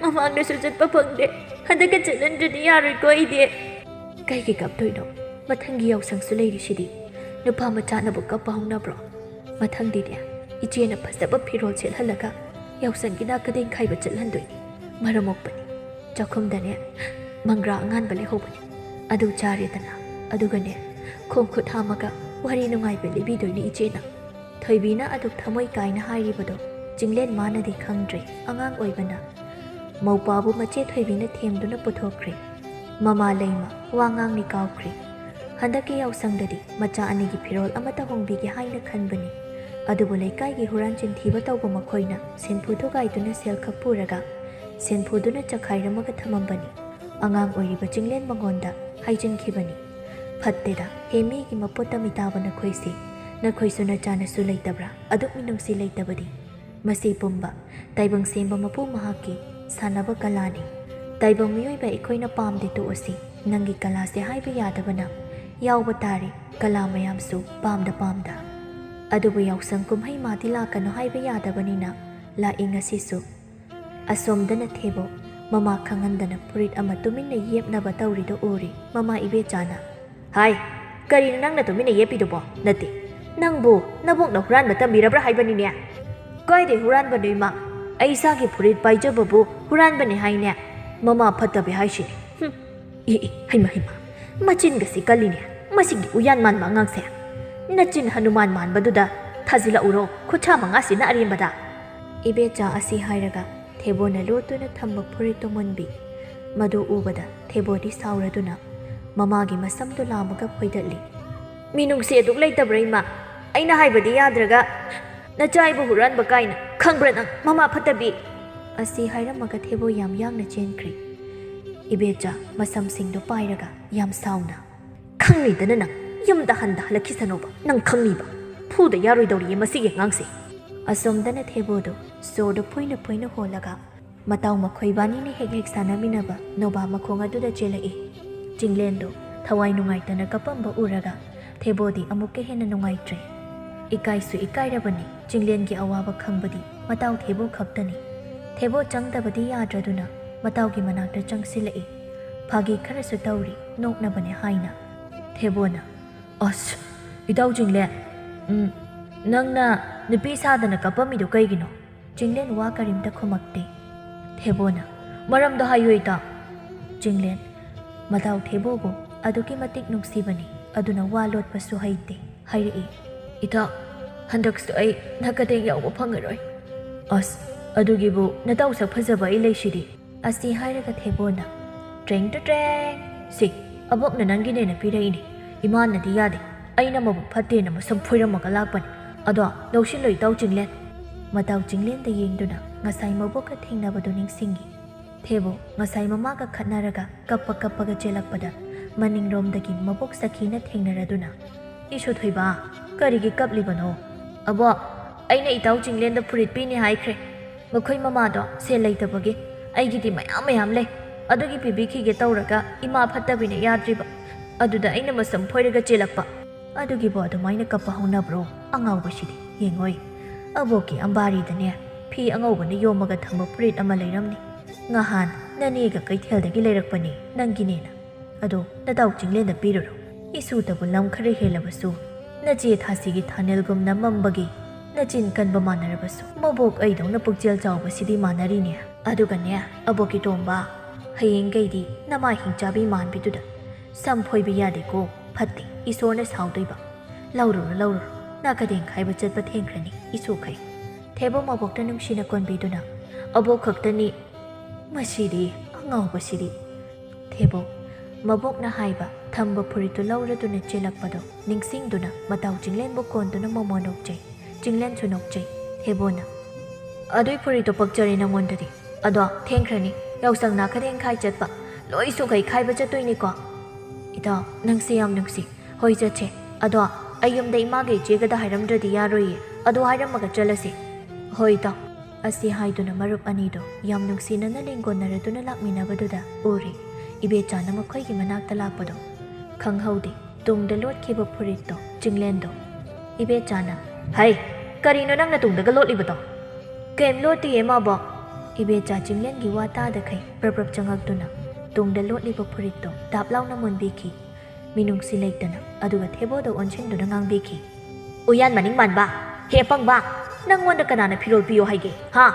ꯃꯃꯥꯡꯗꯁꯨ ꯆꯠꯄ ꯐꯪꯗꯦ, ꯍꯟꯗꯛꯀ ꯆꯠꯍꯟꯗ꯭ꯔꯗꯤ ꯌꯥꯔꯣꯏꯀꯣ ꯑꯩꯗꯤ꯫" "ꯀꯩꯒꯤ ꯀꯞꯇꯣꯏꯅꯣ? ꯃꯊꯪꯒꯤ ꯌꯥꯎꯁꯪꯁꯨ ꯂꯩꯔꯤꯁꯤꯗꯤ꯫ ꯅꯨꯄꯥ ꯃꯆꯥꯅꯕꯨ ꯀꯞꯄ ꯍꯧꯅꯕ꯭ꯔꯣ? ꯃꯊꯪꯗꯤꯅꯦ, ꯏꯆꯦꯅ ꯐꯖꯕ ꯐꯤꯔꯣꯜ ꯁꯦꯠꯍꯜꯂꯒ ꯌꯥꯎꯁꯪꯒꯤ ꯅꯥꯀꯗꯦꯡ ꯈꯥꯏꯕ ꯆꯠꯍꯟꯗꯣꯏꯅꯤ꯫ ꯃꯔꯝ ꯃꯣꯛꯄꯅꯤ꯫ ꯆꯥꯛꯈꯨꯝꯗꯅꯦ, ꯃꯪꯒ꯭ꯔꯥ ꯑꯉꯥꯟꯕ ꯂꯩꯍꯧꯕꯅꯤ, ꯑꯗꯨ ꯆꯥꯔꯦꯗꯅ꯫ ꯑꯗꯨꯒꯅꯦ, ꯈꯣꯡ ꯈꯨꯠ ꯍꯥꯝꯃꯒ ꯋꯥꯔꯤ ꯅꯨꯡꯉꯥꯏꯕ ꯂꯤꯕꯤꯗꯣꯏꯅꯤ ꯏꯆꯦꯅ꯫" ꯊꯣꯏꯕꯤꯅ ꯑꯗꯨꯛ ꯊꯃꯣꯏ ꯀꯥꯏꯅ ꯍꯥꯏꯔꯤꯕꯗꯣ ꯆꯤꯡꯂꯦꯟ ꯃꯥꯅꯗꯤ ꯈꯪꯗ꯭ꯔꯦ꯫ ꯑꯉꯥꯡ ꯑꯣꯏꯕꯅ ꯃꯧꯄꯥꯕꯨ ꯃꯆꯦ ꯊꯣꯏꯕꯤꯅ ꯊꯦꯝꯗꯨꯅ ꯄꯨꯊꯣꯛꯈ꯭ꯔꯦ꯫ ꯃꯃꯥ ꯂꯩꯃ ꯋꯥ ꯉꯥꯡꯅꯤ ꯀꯥꯎꯈ꯭ꯔꯦ꯫ ꯍꯟꯗꯛꯀꯤ ꯌꯥꯎꯁꯪꯗꯗꯤ ꯃꯆꯥ ꯑꯅꯤꯒꯤ ꯐꯤꯔꯣꯜ ꯑꯃꯠꯇ ꯍꯣꯡꯕꯤꯒꯦ ꯍꯥꯏꯅ ꯈꯟꯕꯅꯤ꯫ ꯑꯗꯨꯕꯨ ꯂꯩꯀꯥꯏꯒꯤ ꯍꯨꯔꯥꯟ ꯆꯤꯟꯊꯤꯕ ꯇꯧꯕ ꯃꯈꯣꯏꯅ ꯁꯦꯟꯐꯨ ꯊꯨꯒꯥꯏꯗꯨꯅ ꯁꯦꯜ ꯈꯛ ꯄꯨꯔꯒ ꯁꯦꯟꯐꯨꯗꯨꯅ ꯆꯈꯥꯏꯔꯝꯃꯒ ꯊꯝꯃꯝꯕꯅꯤ꯫ ꯑꯉꯥꯡ ꯑꯣꯏꯔꯤꯕ ꯆꯤꯡꯂꯦꯟ ꯃꯉꯣꯟꯗ ꯍꯥꯏꯖꯤꯟꯈꯤꯕꯅꯤ꯫ "ꯐꯠꯇꯦꯗ, ꯍꯦ ꯃꯤꯒꯤ ꯃꯄꯣꯠꯇ ꯃꯤꯇꯥꯕ ꯅꯈꯣꯏꯁꯤ꯫ ꯅꯈꯣꯏꯁꯨ ꯅꯆꯥꯅꯁꯨ ꯂꯩꯇꯕ꯭ꯔꯥ? ꯑꯗꯨꯛ ꯃꯤꯅꯨꯡꯁꯤ ꯂꯩꯇꯕꯗꯤ?" ꯃꯁꯤ ꯄꯨꯝꯕ ꯇꯥꯏꯕꯪ ꯁꯦꯝꯕ ꯃꯄꯨ ꯃꯍꯥꯛꯀꯤ ꯁꯥꯟꯅꯕ ꯀꯂꯥꯅꯤ꯫ ꯇꯥꯏꯕꯪ ꯃꯤꯑꯣꯏꯕ ꯑꯩꯈꯣꯏꯅ ꯄꯥꯝꯗꯦ ꯇꯣꯛꯑꯁꯤ, ꯅꯪꯒꯤ ꯀꯂꯥꯁꯦ ꯍꯥꯏꯕ ꯌꯥꯗꯕꯅ ꯌꯥꯎꯕ ꯇꯥꯔꯦ, ꯀꯂꯥ ꯃꯌꯥꯝꯁꯨ ꯄꯥꯝꯗ ꯄꯥꯝꯗ꯫ ꯑꯗꯨꯕꯨ ꯌꯥꯎꯁꯪ ꯀꯨꯝꯍꯩ ꯃꯥꯗꯤ ꯂꯥꯛꯀꯅꯨ ꯍꯥꯏꯕ ꯌꯥꯗꯕꯅꯤꯅ ꯂꯥꯛꯏ ꯉꯁꯤꯁꯨ꯫ ꯑꯁꯣꯝꯗꯅ ꯊꯦꯕꯣ ꯃꯃꯥ ꯈꯪꯍꯟꯗꯅ ꯐꯨꯔꯤꯠ ꯑꯃ ꯇꯨꯃꯤꯟꯅ ꯌꯦꯞꯅꯕ ꯇꯧꯔꯤꯗꯨ ꯎꯔꯤ꯫ ꯃꯃꯥ ꯏꯕꯦꯆꯥꯅ, "ꯍꯥꯏ, ꯀꯔꯤꯅꯣ ꯅꯪꯅ ꯇꯨꯃꯤꯟꯅ ꯌꯦꯞꯄꯤꯗꯨꯕꯣ? ꯅꯠꯇꯦ, ꯅꯪꯕꯨ ꯅꯕꯣꯛꯅ ꯍꯨꯔꯥꯟꯕ ꯇꯝꯕꯤꯔꯕ꯭ꯔꯥ ꯍꯥꯏꯕꯅꯤꯅꯦ?" "ꯀꯥꯏꯗꯩ ꯍꯨꯔꯥꯟꯕꯅꯣ ꯏꯃꯥ? ꯑꯩ ꯏꯁꯥꯒꯤ ꯐꯨꯔꯤꯠ ꯄꯥꯏꯖꯕꯕꯨ ꯍꯨꯔꯥꯟꯕꯅꯦ ꯍꯥꯏꯅꯦ꯫ ꯃꯃꯥ ꯐꯠꯇꯕꯤ ꯍꯥꯏꯁꯤꯅꯤ꯫ ꯍꯨꯝ, ꯏ, ꯏ, ꯍꯩꯃ, ꯍꯩꯃ, ꯃꯆꯤꯟꯒꯁꯤ ꯀꯜꯂꯤꯅꯦ꯫ ꯃꯁꯤꯒꯤ ꯎꯌꯥꯟ ꯃꯥꯟꯕ ꯑꯉꯥꯡꯁꯦ꯫ ꯅꯆꯤꯟ ꯍꯅꯨꯃꯥꯟ ꯃꯥꯟꯕꯗꯨꯗ ꯊꯥꯖꯤꯜꯂꯛꯎꯔꯣ, ꯈꯨꯠꯁꯥ ꯃꯉꯥꯁꯤꯅ ꯑꯔꯦꯝꯕꯗ?" ꯏꯕꯦꯆꯥ ꯑꯁꯤ ꯍꯥꯏꯔꯒ ꯊꯦꯕꯣꯅ ꯂꯣꯠꯇꯨꯅ ꯊꯝꯕ ꯐꯨꯔꯤꯠꯇꯨ ꯃꯨꯟꯕꯤ꯫ ꯃꯗꯨ ꯎꯕꯗ ꯊꯦꯕꯣꯗꯤ ꯁꯥꯎꯔꯗꯨꯅ ꯃꯃꯥꯒꯤ ꯃꯁꯝꯗꯨ ꯂꯥꯝꯃꯒ ꯐꯣꯏꯗꯠꯂꯤ꯫ "ꯃꯤꯅꯨꯡꯁꯤ ꯑꯗꯨꯛ ꯂꯩꯇꯕ꯭ꯔꯥ ꯏꯃꯥ? ꯑꯩꯅ ꯍꯥꯏꯕꯗꯤ ꯌꯥꯗ꯭ꯔꯒ ꯅꯆꯥ ꯑꯩꯕꯨ ꯍꯨꯔꯥꯟꯕ ꯀꯥꯏꯅ, ꯈꯪꯕ꯭ꯔꯥ ꯅꯪ, ꯃꯃꯥ ꯐꯠꯇꯕꯤ?" ꯑꯁꯤ ꯍꯥꯏꯔꯝꯃꯒ ꯊꯦꯕꯣ ꯌꯥꯝ ꯌꯥꯡꯅ ꯆꯦꯟꯈ꯭ꯔꯤ꯫ ꯏꯕꯦꯆꯥ ꯃꯁꯝꯁꯤꯡꯗꯨ ꯄꯥꯏꯔꯒ ꯌꯥꯝ ꯁꯥꯎꯅ, "ꯈꯪꯅꯤꯗꯅ ꯅꯪ, ꯌꯨꯝꯗ ꯍꯟꯗ ꯍꯜꯂꯛꯈꯤꯁꯅꯣꯕ, ꯅꯪ ꯈꯪꯅꯤꯕ꯫ ꯐꯨꯗ ꯌꯥꯔꯣꯏꯗꯧꯔꯤꯌꯦ ꯃꯁꯤꯒꯤ ꯑꯉꯥꯡꯁꯦ꯫" ꯑꯁꯣꯝꯗꯅ ꯊꯦꯕꯣꯗꯨ ꯁꯣꯔꯗꯨ ꯐꯨꯏꯅ ꯐꯨꯏꯅ ꯍꯣꯜꯂꯒ ꯃꯇꯥꯎ ꯃꯈꯣꯏꯕꯥꯅꯤꯅ ꯍꯦꯛ ꯍꯦꯛ ꯁꯥꯟꯅꯃꯤꯟꯅꯕ ꯅꯣꯕꯥ ꯃꯈꯣꯡ ꯑꯗꯨꯗ ꯆꯦꯜꯂꯛꯏ꯫ ꯆꯤꯡꯂꯦꯟꯗꯨ ꯊꯋꯥꯏ ꯅꯨꯡꯉꯥꯏꯇꯅ ꯀꯞꯄꯝꯕ ꯎꯔꯒ ꯊꯦꯕꯣꯗꯤ ꯑꯃꯨꯛꯀ ꯍꯦꯟꯅ ꯅꯨꯡꯉꯥꯏꯇ꯭ꯔꯦ꯫ ꯏꯀꯥꯏꯁꯨ ꯏꯀꯥꯏꯔꯕꯅꯤ, ꯆꯤꯡꯂꯦꯟꯒꯤ ꯑꯋꯥꯕ ꯈꯪꯕꯗꯤ ꯃꯇꯥꯎ ꯊꯦꯕꯣ ꯈꯛꯇꯅꯤ꯫ ꯊꯦꯕꯣ ꯆꯪꯗꯕꯗꯤ ꯌꯥꯗ꯭ꯔꯗꯨꯅ ꯃꯇꯥꯎꯒꯤ ꯃꯅꯥꯛꯇ ꯆꯪꯁꯤꯜꯂꯛꯏ꯫ ꯐꯥꯒꯤ ꯈꯔꯁꯨ ꯇꯧꯔꯤ, ꯅꯣꯛꯅꯕꯅꯦ ꯍꯥꯏꯅ꯫ ꯊꯦꯕꯣꯅ, "ꯑꯁ, ꯏꯇꯥꯎ ꯆꯤꯡꯂꯦꯟ, ꯎꯝ, ꯅꯪꯅ ꯅꯨꯄꯤ ꯁꯥꯗꯅ ꯀꯞꯄꯝꯃꯤꯗꯣ ꯀꯩꯒꯤꯅꯣ?" ꯆꯤꯡꯂꯦꯟ ꯋꯥ ꯀꯔꯤꯝꯇ ꯈꯨꯝꯃꯛꯇꯦ꯫ ꯊꯦꯕꯣꯅ, "ꯃꯔꯝꯗꯣ ꯍꯥꯏꯌꯨ ꯏꯇꯥꯎ꯫" ꯆꯤꯡꯂꯦꯟ, ꯃꯇꯥꯎ ꯊꯦꯕꯣꯕꯨ ꯑꯗꯨꯛꯀꯤ ꯃꯇꯤꯛ ꯅꯨꯡꯁꯤꯕꯅꯤ, ꯑꯗꯨꯅ ꯋꯥ ꯂꯣꯠꯄꯁꯨ ꯍꯩꯇꯦ꯫ ꯍꯥꯏꯔꯛꯏ, "ꯏꯇꯥꯎ, ꯍꯟꯗꯛꯁꯨ ꯑꯩ ꯅꯥꯀꯗꯦꯡ ꯌꯥꯎꯕ ꯐꯪꯉꯔꯣꯏ꯫" "ꯑꯁ, ꯑꯗꯨꯒꯤꯕꯨ ꯅꯇꯥꯎ ꯁꯛ ꯐꯖꯕ ꯑꯩ ꯂꯩꯁꯤꯗꯤ꯫" ꯑꯁꯤ ꯍꯥꯏꯔꯒ ꯊꯦꯕꯣꯅ, "ꯇ꯭ꯔꯦꯡ ꯇꯨ ꯇ꯭ꯔꯦꯡ! ꯁꯤ, ꯑꯕꯣꯛꯅ ꯅꯪꯒꯤꯅꯦꯅ ꯄꯤꯔꯛꯏꯅꯤ꯫ ꯏꯃꯥꯅꯗꯤ ꯌꯥꯗꯦ꯫ ꯑꯩꯅ ꯃꯕꯨꯛ ꯐꯠꯇꯦꯅ ꯃꯁꯝ ꯐꯣꯏꯔꯝꯃꯒ ꯂꯥꯛꯄꯅꯤ꯫ ꯑꯗꯣ ꯂꯧꯁꯤꯜꯂꯣ ꯏꯇꯥꯎ ꯆꯤꯡꯂꯦꯟ꯫" ꯃꯇꯥꯎ ꯆꯤꯡꯂꯦꯟꯗ ꯌꯦꯡꯗꯨꯅ ꯉꯁꯥꯏ ꯃꯕꯣꯛꯀ ꯊꯦꯡꯅꯕꯗꯨ ꯅꯤꯡꯁꯤꯡꯉꯤ꯫ ꯊꯦꯕꯣ ꯉꯁꯥꯏ ꯃꯃꯥꯒ ꯈꯠꯅꯔꯒ ꯀꯞꯄ ꯀꯞꯄꯒ ꯆꯦꯜꯂꯛꯄꯗ ꯃꯅꯤꯡꯔꯣꯝꯗꯒꯤ ꯃꯕꯣꯛ ꯁꯈꯤꯅ ꯊꯦꯡꯅꯔꯗꯨꯅ, "ꯏꯁꯨ ꯊꯣꯏꯕ, ꯀꯔꯤꯒꯤ ꯀꯞꯂꯤꯕꯅꯣ?" "ꯑꯕꯣꯛ, ꯑꯩꯅ ꯏꯇꯥꯎ ꯆꯤꯡꯂꯦꯟꯗ ꯐꯨꯔꯤꯠ ꯄꯤꯅꯤ ꯍꯥꯏꯈ꯭ꯔꯦ꯫ ꯃꯈꯣꯏ ꯃꯃꯥꯗꯣ ꯁꯦꯜ ꯂꯩꯇꯕꯒꯤ ꯑꯩꯒꯤꯗꯤ ꯃꯌꯥꯝ ꯃꯌꯥꯝ ꯂꯩ꯫ ꯑꯗꯨꯒꯤ ꯄꯤꯕꯤꯈꯤꯒꯦ ꯇꯧꯔꯒ ꯏꯃꯥ ꯐꯠꯇꯕꯤꯅ ꯌꯥꯗ꯭ꯔꯤꯕ꯫ ꯑꯗꯨꯗ ꯑꯩꯅ ꯃꯁꯝ ꯐꯣꯏꯔꯒ ꯆꯦꯜꯂꯛꯄ꯫ ꯑꯗꯨꯒꯤꯕꯨ ꯑꯗꯨꯃꯥꯏꯅ ꯀꯞꯄ ꯍꯧꯅꯕ꯭ꯔꯣ? ꯑꯉꯥꯎꯕꯁꯤꯗꯤ꯫ ꯌꯦꯡꯉꯣꯏ, ꯑꯕꯣꯛꯀꯤ ꯑꯝꯕꯥꯔꯤꯗꯅꯦ ꯐꯤ ꯑꯉꯧꯕꯅ ꯌꯣꯝꯃꯒ ꯊꯝꯕ ꯐꯨꯔꯤꯠ ꯑꯃ ꯂꯩꯔꯝꯅꯤ꯫ ꯉꯍꯥꯟ ꯅꯅꯦꯒ ꯀꯩꯊꯦꯜꯗꯒꯤ ꯂꯩꯔꯛꯄꯅꯤ, ꯅꯪꯒꯤꯅꯦꯅ꯫ ꯑꯗꯣ ꯅꯇꯥꯎ ꯆꯤꯡꯂꯦꯟꯗ ꯄꯤꯔꯨꯔꯣ꯫ ꯏꯁꯨꯇꯕꯨ ꯂꯝ ꯈꯔ ꯍꯦꯜꯂꯕꯁꯨ, ꯅꯆꯦ ꯊꯥꯁꯤꯒꯤ ꯊꯥꯅꯦꯜꯒꯨꯝꯅ ꯃꯝꯕꯒꯤ ꯅꯆꯤꯟ ꯀꯟꯕ ꯃꯥꯟꯅꯔꯕꯁꯨ, ꯃꯕꯣꯛ ꯑꯩꯗꯧꯅ ꯄꯨꯛꯆꯦꯜ ꯆꯥꯎꯕꯁꯤꯗꯤ ꯃꯥꯟꯅꯔꯤꯅꯦ꯫ ꯑꯗꯨꯒꯅꯦ, ꯑꯕꯣꯛꯀꯤ ꯇꯣꯝꯕ, ꯍꯌꯦꯡꯈꯩꯗꯤ ꯅꯃꯥ ꯍꯤꯡꯆꯥꯕꯤ ꯃꯥꯟꯕꯤꯗꯨꯗ ꯁꯝ ꯐꯣꯏꯕ ꯌꯥꯗꯦꯀꯣ, ꯐꯠꯇꯦ, ꯏꯁꯣꯔꯅ ꯁꯥꯎꯗꯣꯏꯕ꯫ ꯂꯧꯔꯨꯔꯣ, ꯂꯧꯔꯨꯔꯣ, ꯅꯥꯀꯗꯦꯡ ꯈꯥꯏꯕ ꯆꯠꯄ ꯊꯦꯡꯈ꯭ꯔꯅꯤ, ꯏꯁꯨꯈꯩ꯫ ꯊꯦꯕꯣ ꯃꯕꯣꯛꯇ ꯅꯨꯡꯁꯤꯅ ꯀꯣꯟꯕꯤꯗꯨꯅ, ꯑꯕꯣꯛ ꯈꯛꯇꯅꯤ꯫ ꯃꯁꯤꯗꯤ ꯑꯉꯥꯎꯕꯁꯤꯗꯤ꯫ ꯊꯦꯕꯣ, ꯃꯕꯣꯛꯅ ꯍꯥꯏꯕ ꯊꯝꯕ ꯐꯨꯔꯤꯠꯇꯨ ꯂꯧꯔꯗꯨꯅ ꯆꯦꯜꯂꯛꯄꯗꯣ ꯅꯤꯡꯁꯤꯡꯗꯨꯅ ꯃꯇꯥꯎ ꯆꯤꯡꯂꯦꯟꯕꯨ ꯀꯣꯟꯗꯨꯅ ꯃꯣꯃꯣ ꯅꯣꯛꯆꯩ꯫ ꯆꯤꯡꯂꯦꯟꯁꯨ ꯅꯣꯛꯆꯩ꯫ ꯊꯦꯕꯣꯅ, "ꯑꯗꯨꯏ ꯐꯨꯔꯤꯠꯇꯣ ꯄꯛꯆꯔꯦ ꯅꯪꯉꯣꯟꯗꯗꯤ꯫ ꯑꯗꯣ ꯊꯦꯡꯈ꯭ꯔꯅꯤ, ꯌꯥꯎꯁꯪ ꯅꯥꯀꯗꯦꯡ ꯈꯥꯏ ꯆꯠꯄ꯫ ꯂꯣꯏ ꯁꯨꯈꯩ ꯈꯥꯏꯕ ꯆꯠꯇꯣꯏꯅꯤꯀꯣ?" "ꯏꯇꯥꯎ, ꯅꯪꯁꯦ ꯌꯥꯝ ꯅꯨꯡꯁꯤ꯫ ꯍꯣꯏ, ꯆꯠꯁꯦ꯫ ꯑꯗꯣ ꯑꯩ ꯌꯨꯝꯗ ꯏꯃꯥꯒ ꯏꯆꯦꯒꯗ ꯍꯥꯏꯔꯝꯗ꯭ꯔꯗꯤ ꯌꯥꯔꯣꯏꯌꯦ꯫ ꯑꯗꯨ ꯍꯥꯏꯔꯝꯃꯒ ꯆꯠꯂꯁꯦ꯫" "ꯍꯣꯏ, ꯏꯇꯥꯎ꯫" ꯑꯁꯤ ꯍꯥꯏꯗꯨꯅ ꯃꯔꯨꯞ ꯑꯅꯤꯗꯨ ꯌꯥꯝ ꯅꯨꯡꯁꯤꯅꯅ ꯂꯦꯡꯒꯣꯟꯅꯔꯗꯨꯅ ꯂꯥꯛꯃꯤꯟꯅꯕꯗꯨꯗ ꯎꯔꯦ꯫ ꯏꯕꯦꯆꯥꯅ ꯃꯈꯣꯏꯒꯤ ꯃꯅꯥꯛꯇ ꯂꯥꯛꯄꯗꯣ ꯈꯪꯍꯧꯗꯦ꯫ ꯇꯨꯡꯗ ꯂꯣꯠꯈꯤꯕ ꯐꯨꯔꯤꯠꯇꯣ ꯆꯤꯡꯂꯦꯟꯗꯣ꯫ ꯏꯕꯦꯆꯥꯅ, "ꯍꯩ, ꯀꯔꯤꯅꯣ ꯅꯪꯅ ꯇꯨꯡꯗꯒ ꯂꯣꯠꯂꯤꯕꯗꯣ?" "ꯀꯩꯝ ꯂꯣꯠꯇꯤꯌꯦ, ꯃꯥꯕꯣ꯫" ꯏꯕꯦꯆꯥ ꯆꯤꯡꯂꯦꯟꯒꯤ ꯋꯥ ꯇꯥꯗꯈꯩ ꯄ꯭ꯔꯞ ꯄ꯭ꯔꯞ ꯆꯪꯉꯛꯇꯨꯅ ꯇꯨꯡꯗ ꯂꯣꯠꯂꯤꯕ ꯐꯨꯔꯤꯠꯇꯣ ꯗꯥꯞ ꯂꯥꯎꯅ ꯃꯨꯟꯕꯤꯈꯤ꯫ ꯃꯤꯅꯨꯡꯁꯤ ꯂꯩꯇꯅ꯫ ꯑꯗꯨꯒ ꯊꯦꯕꯣꯗ ꯑꯣꯟꯁꯤꯟꯗꯨꯅ ꯉꯥꯡꯕꯤꯈꯤ, "ꯎꯌꯥꯟ ꯃꯅꯤꯡ ꯃꯥꯟꯕ, ꯍꯦ ꯑꯄꯪꯕ, ꯅꯪꯉꯣꯟꯗ ꯀꯅꯥꯅ ꯐꯤꯔꯣꯜ ꯄꯤꯌꯣ ꯍꯥꯏꯒꯦ, ꯍꯥ?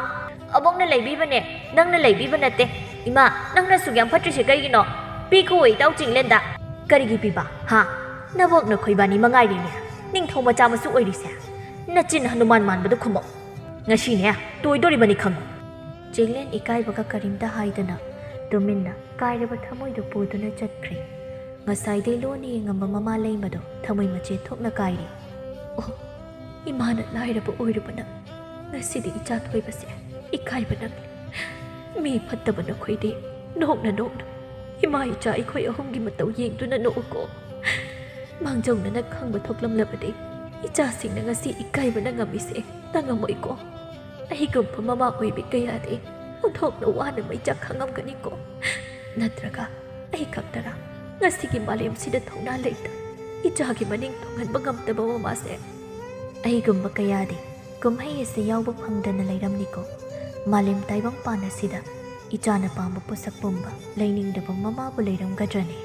ꯑꯕꯣꯛꯅ ꯂꯩꯕꯤꯕꯅꯦ, ꯅꯪꯅ ꯂꯩꯕꯤꯕ ꯅꯠꯇꯦ꯫ ꯏꯃꯥ, ꯅꯪꯅ ꯑꯁꯨꯛ ꯌꯥꯝ ꯐꯠꯇ꯭ꯔꯤꯁꯦ ꯀꯩꯒꯤꯅꯣ? ꯄꯤꯈꯣ ꯏꯇꯥꯎ ꯆꯤꯡꯂꯦꯟꯗ꯫" "ꯀꯔꯤꯒꯤ ꯄꯤꯕ, ꯍꯥ? ꯅꯕꯣꯛ ꯅꯈꯣꯏꯕꯥꯅꯤ ꯃꯉꯥꯏꯔꯦꯅꯦ ꯅꯤꯡꯊꯧ ꯃꯆꯥ ꯃꯁꯨ ꯑꯣꯏꯔꯤꯁꯦ꯫ ꯅꯆꯤꯟ ꯍꯅꯨꯃꯥꯟ ꯃꯥꯟꯕꯗꯨ ꯈꯨꯝꯃꯣ꯫ ꯉꯁꯤꯅꯦ ꯇꯣꯏꯗꯣꯔꯤꯕꯅꯤ ꯈꯪꯉꯨ꯫" ꯆꯤꯡꯂꯦꯟ ꯏꯀꯥꯏꯕꯒ ꯀꯔꯤꯝꯇ ꯍꯥꯏꯗꯅ ꯇꯨꯃꯤꯟꯅ ꯀꯥꯏꯔꯕ ꯊꯃꯣꯏꯗꯨ ꯄꯨꯗꯨꯅ ꯆꯠꯈ꯭ꯔꯦ꯫ ꯉꯁꯥꯏꯗꯩ ꯂꯣꯟꯅ ꯌꯦꯡꯉꯝꯕ ꯃꯃꯥ ꯂꯩꯃꯗꯣ ꯊꯃꯣꯏ ꯃꯆꯦꯠ ꯊꯣꯛꯅ ꯀꯥꯏꯔꯤ꯫ "ꯑꯣ, ꯏꯃꯥꯅ ꯂꯥꯏꯔꯕ ꯑꯣꯏꯔꯨꯕꯅ ꯉꯁꯤꯗꯤ ꯏꯆꯥ ꯊꯣꯏꯕꯁꯦ ꯏꯀꯥꯏꯕ ꯅꯪꯂꯦ꯫ ꯃꯤ ꯐꯠꯇꯕ ꯅꯈꯣꯏꯗꯤ ꯅꯣꯛꯅ ꯅꯣꯛꯅ ꯏꯃꯥ ꯏꯆꯥ ꯑꯩꯈꯣꯏ ꯑꯍꯨꯝꯒꯤ ꯃꯇꯧ ꯌꯦꯡꯗꯨꯅ ꯅꯣꯛꯎꯀꯣ꯫ ꯃꯥꯡꯖꯧꯅꯅ ꯈꯪꯕ ꯊꯣꯛꯂꯝꯂꯕꯗꯤ ꯏꯆꯥꯁꯤꯡꯅ ꯉꯁꯤ ꯏꯀꯥꯏꯕꯅ ꯉꯝꯃꯤꯁꯦ ꯅꯪꯉꯝꯃꯣꯏꯀꯣ꯫ ꯑꯩꯒꯨꯝꯕ ꯃꯃꯥ ꯑꯣꯏꯕꯤ ꯀꯌꯥꯗꯤ ꯑꯣꯟꯊꯣꯛꯅ ꯋꯥꯅ ꯃꯩꯆꯥꯛ ꯈꯥꯡꯉꯝꯒꯅꯤꯀꯣ꯫ ꯅꯠꯇ꯭ꯔꯒ ꯑꯩ ꯈꯛꯇꯔꯥ ꯉꯁꯤꯒꯤ ꯃꯥꯂꯦꯝꯁꯤꯗ ꯊꯧꯅꯥ ꯂꯩꯇ ꯏꯆꯥꯒꯤ ꯃꯅꯤꯡ ꯊꯨꯡꯍꯟꯕ ꯉꯝꯗꯕ ꯃꯃꯥꯁꯦ ꯑꯩꯒꯨꯝꯕ ꯀꯌꯥꯗꯤ ꯀꯨꯝꯍꯩ ꯑꯁꯤ ꯌꯥꯎꯕ ꯐꯪꯗꯅ ꯂꯩꯔꯝꯅꯤꯀꯣ꯫ ꯃꯥꯂꯦꯝ ꯇꯥꯏꯕꯪꯄꯥꯟ ꯑꯁꯤꯗ ꯏꯆꯥꯅ ꯄꯥꯝꯕ ꯄꯣꯠꯁꯛ ꯄꯨꯝꯕ ꯂꯩꯅꯤꯡꯗꯕ ꯃꯃꯥꯕꯨ ꯂꯩꯔꯝꯒꯗ꯭ꯔꯅꯦ?